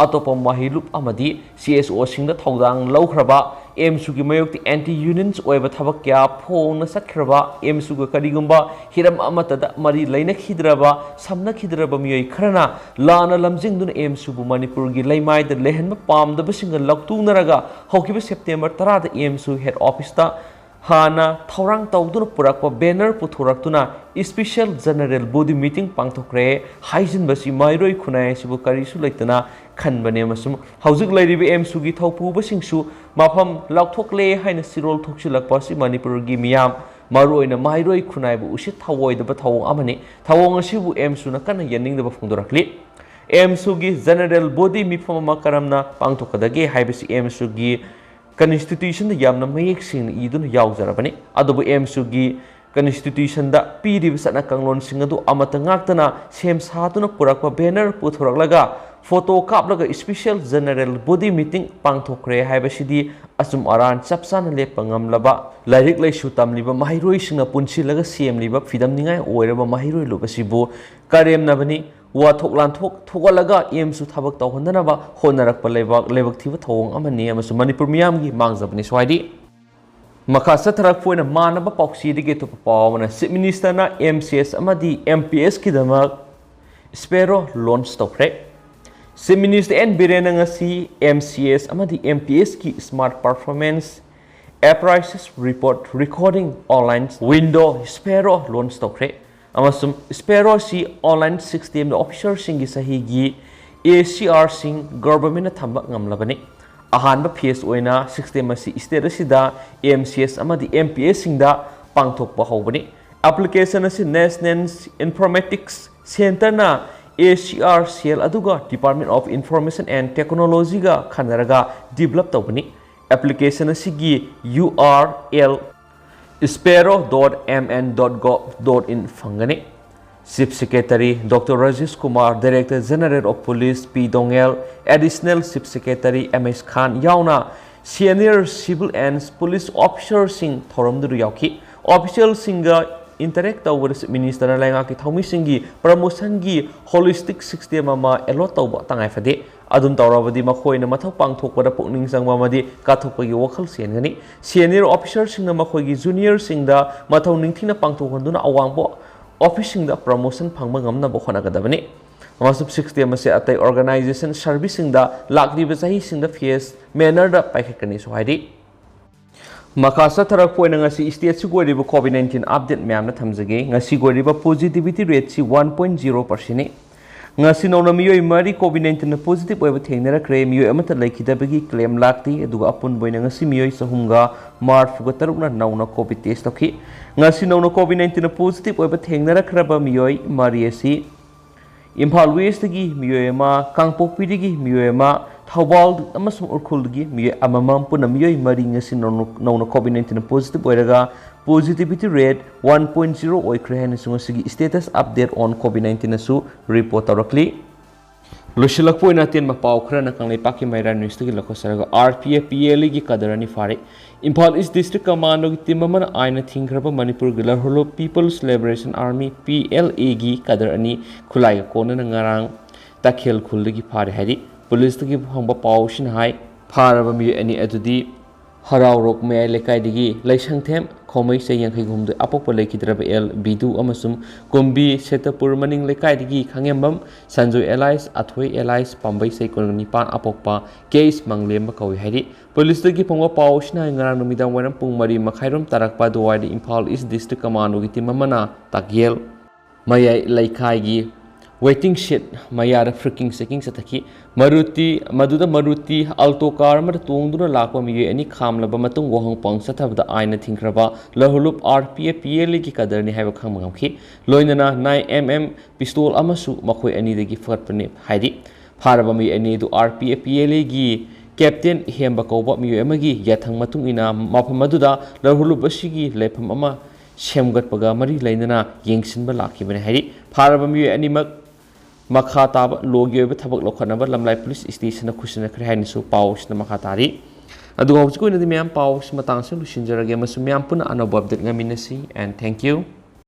ꯑꯇꯣꯞꯄ ꯃꯍꯩꯂꯨꯞ ꯑꯃꯗꯤ ꯁꯤ ꯑꯦꯁ ꯑꯣ ꯁꯤꯡꯗ ꯊꯧꯗꯥꯡ ꯂꯧꯈ꯭ꯔꯕ, ꯑꯦꯝꯁꯨꯒꯤ ꯃꯥꯌꯣꯛꯇ anti unions ꯑꯣꯏꯕ ꯊꯕꯛ ꯀꯌꯥ ꯐꯣꯡꯅ ꯆꯠꯈ꯭ꯔꯕ, ꯑꯦꯝꯁꯨꯒ ꯀꯔꯤꯒꯨꯝꯕ ꯍꯤꯔꯝ ꯑꯃꯠꯇꯗ ꯃꯔꯤ ꯂꯩꯅꯈꯤꯗ꯭ꯔꯕ, ꯁꯝꯅꯈꯤꯗ꯭ꯔꯕ ꯃꯤꯑꯣꯏ ꯈꯔꯅ ꯂꯥꯟꯅ ꯂꯝꯖꯤꯡꯗꯨꯅ ꯑꯦꯝꯁꯨꯕꯨ ꯃꯅꯤꯄꯨꯔꯒꯤ ꯂꯩꯃꯥꯏꯗ ꯂꯩꯍꯟꯕ ꯄꯥꯝꯗꯕꯁꯤꯡꯒ ꯂꯧꯇꯨꯅꯔꯒ ꯍꯧꯈꯤꯕ September ꯇꯔꯥꯗ ꯑꯦꯝꯁꯨ head office ꯇ ꯍꯥꯟꯅ ꯊꯧꯔꯥꯡ ꯇꯧꯗꯨꯅ ꯄꯨꯔꯛꯄ banner ꯄꯨꯊꯣꯔꯛꯇꯨꯅ special general body meeting ꯄꯥꯡꯊꯣꯛꯈ꯭ꯔꯦ ꯍꯥꯏꯖꯤꯟꯕꯁꯤ ꯃꯍꯩꯔꯣꯏ ꯈꯨꯟꯅꯥꯏ ꯑꯁꯤꯕꯨ ꯀꯔꯤꯁꯨ ꯂꯩꯇꯅ ꯈꯟꯕꯅꯦ, ꯑꯃꯁꯨꯡ ꯍꯧꯖꯤꯛ ꯂꯩꯔꯤꯕ ꯑꯦꯝꯁꯨꯒꯤ ꯊꯧꯄꯨꯕꯁꯤꯡꯁꯨ ꯃꯐꯝ ꯂꯥꯎꯊꯣꯛꯂꯦ ꯍꯥꯏꯅ ꯆꯤꯔꯣꯜ ꯊꯣꯛꯆꯤꯜꯂꯛꯄ ꯑꯁꯤ ꯃꯅꯤꯄꯨꯔꯒꯤ ꯃꯤꯌꯥꯝ, ꯃꯔꯨꯑꯣꯏꯅ ꯃꯍꯩꯔꯣꯏ ꯈꯨꯟꯅꯥꯏꯕꯨ ꯎꯁꯤꯠ ꯊꯑꯣꯏꯗꯕ ꯊꯧꯑꯣꯡ ꯑꯃꯅꯤ꯫ ꯊꯧꯑꯣꯡ ꯑꯁꯤꯕꯨ ꯑꯦꯝꯁꯨꯅ ꯀꯟꯅ ꯌꯥꯅꯤꯡꯗꯕ ꯐꯣꯡꯗꯣꯔꯛꯂꯤ꯫ ꯑꯦꯝꯁꯨꯒꯤ general body ꯃꯤꯐꯝ ꯑꯃ ꯀꯔꯝꯅ ꯄꯥꯡꯊꯣꯛꯀꯗꯒꯦ ꯍꯥꯏꯕꯁꯤ ꯑꯦꯝꯁꯨꯒꯤ constitution ꯗ ꯌꯥꯝꯅ ꯃꯌꯦꯛ ꯁꯦꯡꯅ ꯏꯗꯨꯅ ꯌꯥꯎꯖꯔꯕꯅꯤ꯫ ꯑꯗꯨꯕꯨ ꯑꯦꯝꯁꯨꯒꯤ constitution ꯗ ꯄꯤꯔꯤꯕ ꯆꯠꯅ ꯀꯥꯡꯂꯣꯟꯁꯤꯡ ꯑꯗꯨ ꯑꯃꯠꯇ ꯉꯥꯛꯇꯅ ꯁꯦꯝ ꯁꯥꯗꯨꯅ ꯄꯨꯔꯛꯄ banner ꯄꯨꯊꯣꯔꯛꯂꯒ photo ꯀꯥꯞꯂꯒ special general body meeting ꯄꯥꯡꯊꯣꯛꯈ꯭ꯔꯦ ꯍꯥꯏꯕꯁꯤꯗꯤ ꯑꯆꯨꯝ ꯑꯔꯥꯟ ꯆꯞ ꯆꯥꯅ ꯂꯦꯞꯄ ꯉꯝꯂꯕ, ꯂꯥꯏꯔꯤꯛ ꯂꯥꯏꯁꯨ ꯇꯝꯂꯤꯕ ꯃꯍꯩꯔꯣꯏꯁꯤꯡꯅ ꯄꯨꯟꯁꯤꯜꯂꯒ ꯁꯦꯝꯂꯤꯕ ꯐꯤꯗꯝꯅꯤꯡꯉꯥꯏ ꯑꯣꯏꯔꯕ ꯃꯍꯩꯔꯣꯏ ꯂꯨꯞ ꯑꯁꯤꯕꯨ ꯀꯔꯦꯝꯅꯕꯅꯤ꯫ ꯋꯥꯊꯣꯛ ꯂꯥꯟꯊꯣꯛ ꯊꯣꯛꯍꯜꯂꯒ ꯑꯦꯝꯁꯨ ꯊꯕꯛ ꯇꯧꯍꯟꯗꯅꯕ ꯍꯣꯠꯅꯔꯛꯄ ꯂꯩꯕꯥꯛ ꯂꯥꯏꯕꯛ ꯊꯤꯕ ꯊꯧꯑꯣꯡ ꯑꯃꯅꯤ ꯑꯃꯁꯨꯡ ꯃꯅꯤꯄꯨꯔ ꯃꯤꯌꯥꯝꯒꯤ ꯃꯥꯡꯖꯕꯅꯤ꯫ ꯁ꯭ꯋꯥꯏꯗꯤ ꯃꯈꯥ ꯆꯠꯊꯔꯛꯄ ꯑꯣꯏꯅ ꯃꯥꯟꯅꯕ ꯄꯥꯎꯆꯦꯗꯒꯤ ꯑꯇꯣꯞꯄ ꯄꯥꯎ ꯑꯃꯅ, Chief Minister ꯅ ꯑꯦꯝ ꯁꯤ ꯑꯦꯁ ꯑꯃꯗꯤ ꯑꯦꯝ ꯄꯤ ꯑꯦꯁ ꯀꯤꯗꯃꯛ Sparrow launch ꯇꯧꯈ꯭ꯔꯦ꯫ Chief Minister ꯑꯦꯟ ꯕꯤꯔꯦꯟꯅ ꯉꯁꯤ ꯑꯦꯝ ꯁꯤ ꯑꯦꯁ ꯑꯃꯗꯤ ꯑꯦꯝ ꯄꯤ ꯑꯦꯁ ꯀꯤ smart performance appraisal report recording online window Sparrow launch ꯇꯧꯈ꯭ꯔꯦ꯫ ꯑꯃꯁꯨꯡ Sparrow ꯑꯁꯤ online system ꯗ officer ꯁꯤꯡꯒꯤ ꯆꯍꯤꯒꯤ ꯑꯦ ꯁꯤ ꯑꯥꯔ ꯁꯤꯡ government ꯅ ꯊꯝꯕ ꯉꯝꯂꯕꯅꯤ꯫ ꯑꯍꯥꯟꯕ phase ꯑꯣꯏꯅ system ꯑꯁꯤ state ꯑꯁꯤꯗ ꯑꯦꯝ ꯁꯤ ꯑꯦꯁ ꯑꯃꯗꯤ ꯑꯦꯝ ꯄꯤ ꯑꯦꯁ ꯁꯤꯡꯗ ꯄꯥꯡꯊꯣꯛꯄ ꯍꯧꯕꯅꯤ꯫ Application ꯑꯁꯤ National Informatics Centre ꯅ ACR cell ꯑꯗꯨꯒ Department of Information and Technologyꯒ ꯈꯟꯅꯔꯒ develop ꯇꯧꯕꯅꯤ꯫ Application ꯑꯁꯤꯒꯤ URL sparrow dot mn dot gov dot in ꯐꯪꯒꯅꯤ꯫ Chief Secretary Doctor Rajesh Kumar, Director General of Police P Dongel, Additional Chief Secretary M H Khan ꯌꯥꯎꯅ senior civil and police officerꯁꯤꯡ ꯊꯧꯔꯝꯗꯨꯗ ꯌꯥꯎꯈꯤ꯫ Officialꯁꯤꯡꯒ interact ꯇꯧꯕꯗ Chief Ministerꯅ ꯂꯩꯉꯥꯛꯀꯤ ꯊꯧꯃꯤꯁꯤꯡꯒꯤ promotionꯒꯤ holistic system ꯑꯃ allot ꯇꯧꯕ ꯇꯉꯥꯏ ꯐꯗꯦ꯫ ꯑꯗꯨꯝ ꯇꯧꯔꯕꯗꯤ ꯃꯈꯣꯏꯅ ꯃꯊꯧ ꯄꯥꯡꯊꯣꯛꯄꯗ ꯄꯨꯛꯅꯤꯡ ꯆꯪꯕ ꯑꯃꯗꯤ ꯀꯠꯊꯣꯛꯄꯒꯤ ꯋꯥꯈꯜ ꯆꯦꯟꯒꯅꯤ꯫ Senior officerꯁꯤꯡꯅ ꯃꯈꯣꯏꯒꯤ juniorꯁꯤꯡꯗ ꯃꯊꯧ ꯅꯤꯡꯊꯤꯅ ꯄꯥꯡꯊꯣꯛꯍꯟꯗꯨꯅ ꯑꯋꯥꯡꯕ officeꯁꯤꯡꯗ promotion ꯐꯪꯕ ꯉꯝꯅꯕ ꯍꯣꯠꯅꯒꯗꯕꯅꯤ꯫ ꯑꯃꯁꯨꯡ system ꯑꯁꯤ ꯑꯇꯩ organization serviceꯁꯤꯡꯗ ꯂꯥꯛꯂꯤꯕ ꯆꯍꯤꯁꯤꯡꯗ phase mannerꯗ ꯄꯥꯏꯈꯠꯀꯅꯤꯁꯨ ꯍꯥꯏꯔꯤ꯫ ꯃꯈꯥ ꯆꯠꯊꯔꯛꯄ ꯑꯣꯏꯅ ꯉꯁꯤ stateꯁꯤꯒꯤ ꯑꯣꯏꯔꯤꯕ COVID nineteen update ꯃꯌꯥꯝꯅ ꯊꯝꯖꯒꯦ꯫ ꯉꯁꯤꯒꯤ ꯑꯣꯏꯔꯤꯕ positivity rateꯁꯤ one point zero percentꯅꯤ꯫ ꯉꯁꯤ ꯅꯧꯅ ꯃꯤꯑꯣꯏ ꯃꯔꯤ COVID nineteenꯅ positive ꯑꯣꯏꯕ ꯊꯦꯡꯅꯔꯛꯈ꯭ꯔꯦ꯫ ꯃꯤꯑꯣꯏ ꯑꯃꯠꯇ ꯂꯩꯈꯤꯗꯕꯒꯤ claim ꯂꯥꯛꯇꯦ꯫ ꯑꯗꯨꯒ ꯑꯄꯨꯟꯕ ꯑꯣꯏꯅ ꯉꯁꯤ ꯃꯤꯑꯣꯏ ꯆꯍꯨꯝꯒ ꯃꯔꯤꯐꯨꯒ ꯇꯔꯨꯛꯅ ꯅꯧꯅ COVID test ꯇꯧꯈꯤ꯫ ꯉꯁꯤ ꯅꯧꯅ COVID nineteenꯅ positive ꯑꯣꯏꯕ ꯊꯦꯡꯅꯔꯛꯈ꯭ꯔꯕ ꯃꯤꯑꯣꯏ ꯃꯔꯤ ꯑꯁꯤ ꯏꯝꯐꯥꯜ Westꯇꯒꯤ ꯃꯤꯑꯣꯏ ꯑꯃ, ꯀꯥꯡꯄꯣꯛꯄꯤꯗꯒꯤ ꯃꯤꯑꯣꯏ ꯑꯃ, ꯊꯧꯕꯥꯜ ꯑꯃꯁꯨꯡ ꯎꯈ꯭ꯔꯨꯜꯗꯒꯤ ꯃꯤꯑꯣꯏ ꯑꯃꯃꯝ, ꯄꯨꯟꯅ ꯃꯤꯑꯣꯏ ꯃꯔꯤ ꯉꯁꯤ ꯅꯧꯅ, ꯅꯧꯅ COVID nineteenꯅ positive ꯑꯣꯏꯔꯒ positivity rate one point zero ꯑꯣꯏꯈ꯭ꯔꯦ ꯍꯥꯏꯅꯁꯨ ꯉꯁꯤꯒꯤ status update on COVID nineteenꯅꯁꯨ report ꯇꯧꯔꯛꯂꯤ꯫ ꯂꯣꯏꯁꯤꯜꯂꯛꯄ ꯑꯣꯏꯅ ꯑꯇꯦꯟꯕ ꯄꯥꯎ ꯈꯔꯅ ꯀꯪꯂꯩꯄꯥꯛꯀꯤ ꯃꯩꯔꯥ newsꯇꯒꯤ ꯂꯧꯈꯠꯆꯔꯒ RPFPLAꯒꯤ ꯀꯗꯔ ꯑꯅꯤ ꯐꯥꯔꯦ꯫ ꯏꯝꯐꯥꯜ East District Commandoꯒꯤ team ꯑꯃꯅ ꯑꯥꯏꯟꯅ ꯊꯤꯡꯈ꯭ꯔꯕ ꯃꯅꯤꯄꯨꯔꯒꯤ ꯂꯍꯨꯂꯨꯞ People's Liberation Army, PLAꯒꯤ ꯀꯗꯔ ꯑꯅꯤ ꯈꯨꯠꯂꯥꯏꯒ ꯀꯣꯟꯅꯅ ꯉꯔꯥꯡ ꯇꯈꯦꯜ ꯈꯨꯜꯗꯒꯤ ꯐꯥꯔꯦ ꯍꯥꯏꯔꯤ꯫ ꯄꯨꯂꯤꯁꯇꯒꯤ ꯐꯪꯕ ꯄꯥꯎꯁꯤꯅ ꯍꯥꯏ, ꯐꯥꯔꯕ ꯃꯤꯑꯣꯏ ꯑꯅꯤ ꯑꯗꯨꯗꯤ ꯍꯔꯥꯎꯔꯣꯛ ꯃꯌꯥꯏ ꯂꯩꯀꯥꯏꯗꯒꯤ ꯂꯩꯁꯪꯊꯦꯝ ꯈꯣꯃꯩ, ꯆꯍꯤ ꯌꯥꯡꯈꯩ ꯍꯨꯝꯗꯣꯏ, ꯑꯄꯣꯛꯄ ꯂꯩꯈꯤꯗ꯭ꯔꯕ ꯑꯦꯜ ꯕꯤꯗꯨ ꯑꯃꯁꯨꯡ ꯀꯨꯝꯕꯤ ꯁꯦꯇꯄꯨꯔ ꯃꯅꯤꯡ ꯂꯩꯀꯥꯏꯗꯒꯤ ꯈꯥꯉꯦꯝꯕꯝ ꯁꯟꯖꯣꯏ alias ꯑꯊꯣꯏ alias ꯄꯥꯝꯕꯩ, ꯆꯍꯤ ꯀꯨꯟꯅꯤꯄꯥꯟ, ꯑꯄꯣꯛꯄ ꯀꯦ ꯑꯦꯁ ꯃꯪꯂꯦꯝꯕ ꯀꯧꯏ ꯍꯥꯏꯔꯤ꯫ ꯄꯨꯂꯤꯁꯇꯒꯤ ꯐꯪꯕ ꯄꯥꯎꯁꯤꯅ ꯉꯔꯥꯡ ꯅꯨꯃꯤꯗꯥꯡ ꯋꯥꯏꯔꯝ ꯄꯨꯡ ꯃꯔꯤ ꯃꯈꯥꯏꯔꯣꯝ ꯇꯥꯔꯛꯄ ꯑꯗꯨꯋꯥꯏꯗ ꯏꯝꯐꯥꯜ East District Commandoꯒꯤ team ꯑꯃꯅ ꯇꯥꯛꯌꯦꯜ ꯃꯌꯥꯏ ꯂꯩꯀꯥꯏꯒꯤ ꯋꯦꯇꯤꯡ ꯁꯦꯗ ꯃꯌꯥꯗ ꯐ꯭ꯔꯤꯀꯤꯡ ꯆꯦꯀꯤꯡ ꯆꯠꯊꯈꯤ꯫ ꯃꯔꯨꯇꯤ, ꯃꯗꯨꯗ ꯃꯔꯨꯇꯤ ꯑꯜꯇꯣ ꯀꯥꯔ ꯑꯃꯗ ꯇꯣꯡꯗꯨꯅ ꯂꯥꯛꯄ ꯃꯤꯑꯣꯏ ꯑꯅꯤ ꯈꯥꯝꯂꯕ ꯃꯇꯨꯡ ꯋꯥꯍꯪ ꯄꯥꯎꯈꯣꯡ ꯆꯠꯊꯕꯗ ꯑꯥꯏꯟꯅ ꯊꯤꯡꯈ꯭ꯔꯕ ꯂꯍꯨꯂꯨꯞ RPF PLAꯒꯤ ꯀꯗꯔꯅꯤ ꯍꯥꯏꯕ ꯈꯪꯕ ꯉꯝꯈꯤ꯫ ꯂꯣꯏꯅꯅ nine MM ꯄꯤꯁꯇꯣꯜ ꯑꯃꯁꯨ ꯃꯈꯣꯏ ꯑꯅꯤꯗꯒꯤ ꯐꯒꯠꯄꯅꯤ ꯍꯥꯏꯔꯤ꯫ ꯐꯥꯔꯕ ꯃꯤꯑꯣꯏ ꯑꯅꯤ ꯑꯗꯨ RPF PLAꯒꯤ ꯀꯦꯞꯇꯦꯟ ꯍꯦꯝꯕ ꯀꯧꯕ ꯃꯤꯑꯣꯏ ꯑꯃꯒꯤ ꯌꯥꯊꯪ ꯃꯇꯨꯡ ꯏꯟꯅ ꯃꯐꯝ ꯑꯗꯨꯗ ꯂꯍꯨꯂꯨꯞ ꯑꯁꯤꯒꯤ ꯂꯩꯐꯝ ꯑꯃ ꯁꯦꯝꯒꯠꯄꯒ ꯃꯔꯤ ꯂꯩꯅꯅ ꯌꯦꯡꯁꯤꯟꯕ ꯂꯥꯛꯈꯤꯕꯅꯤ ꯍꯥꯏꯔꯤ꯫ ꯐꯥꯔꯕ ꯃꯤꯑꯣꯏ ꯑꯅꯤꯃꯛ ꯃꯈꯥ ꯇꯥꯕ ꯂꯣꯒꯤ ꯑꯣꯏꯕ ꯊꯕꯛ ꯂꯧꯈꯠꯅꯕ ꯂꯝꯂꯥꯏ ꯄꯨꯂꯤꯁ ꯁ꯭ꯇꯦꯁꯟꯗ ꯈꯨꯠꯁꯤꯟꯅꯈ꯭ꯔꯦ ꯍꯥꯏꯅꯁꯨ ꯄꯥꯎ ꯑꯁꯤꯅ ꯃꯈꯥ ꯇꯥꯔꯤ꯫ ꯑꯗꯨꯒ ꯍꯧꯖꯤꯛꯀꯤ ꯑꯣꯏꯅꯗꯤ ꯃꯌꯥꯝ ꯄꯥꯎ ꯑꯁꯤ ꯃꯇꯥꯡ ꯑꯁꯤꯗ ꯂꯣꯏꯁꯤꯟꯖꯔꯒꯦ ꯑꯃꯁꯨꯡ ꯃꯌꯥꯝ ꯄꯨꯟꯅ ꯑꯅꯧꯕ ꯑꯞꯗꯦꯠ ꯉꯥꯏꯃꯤꯟꯅꯁꯤ꯫ And thank you.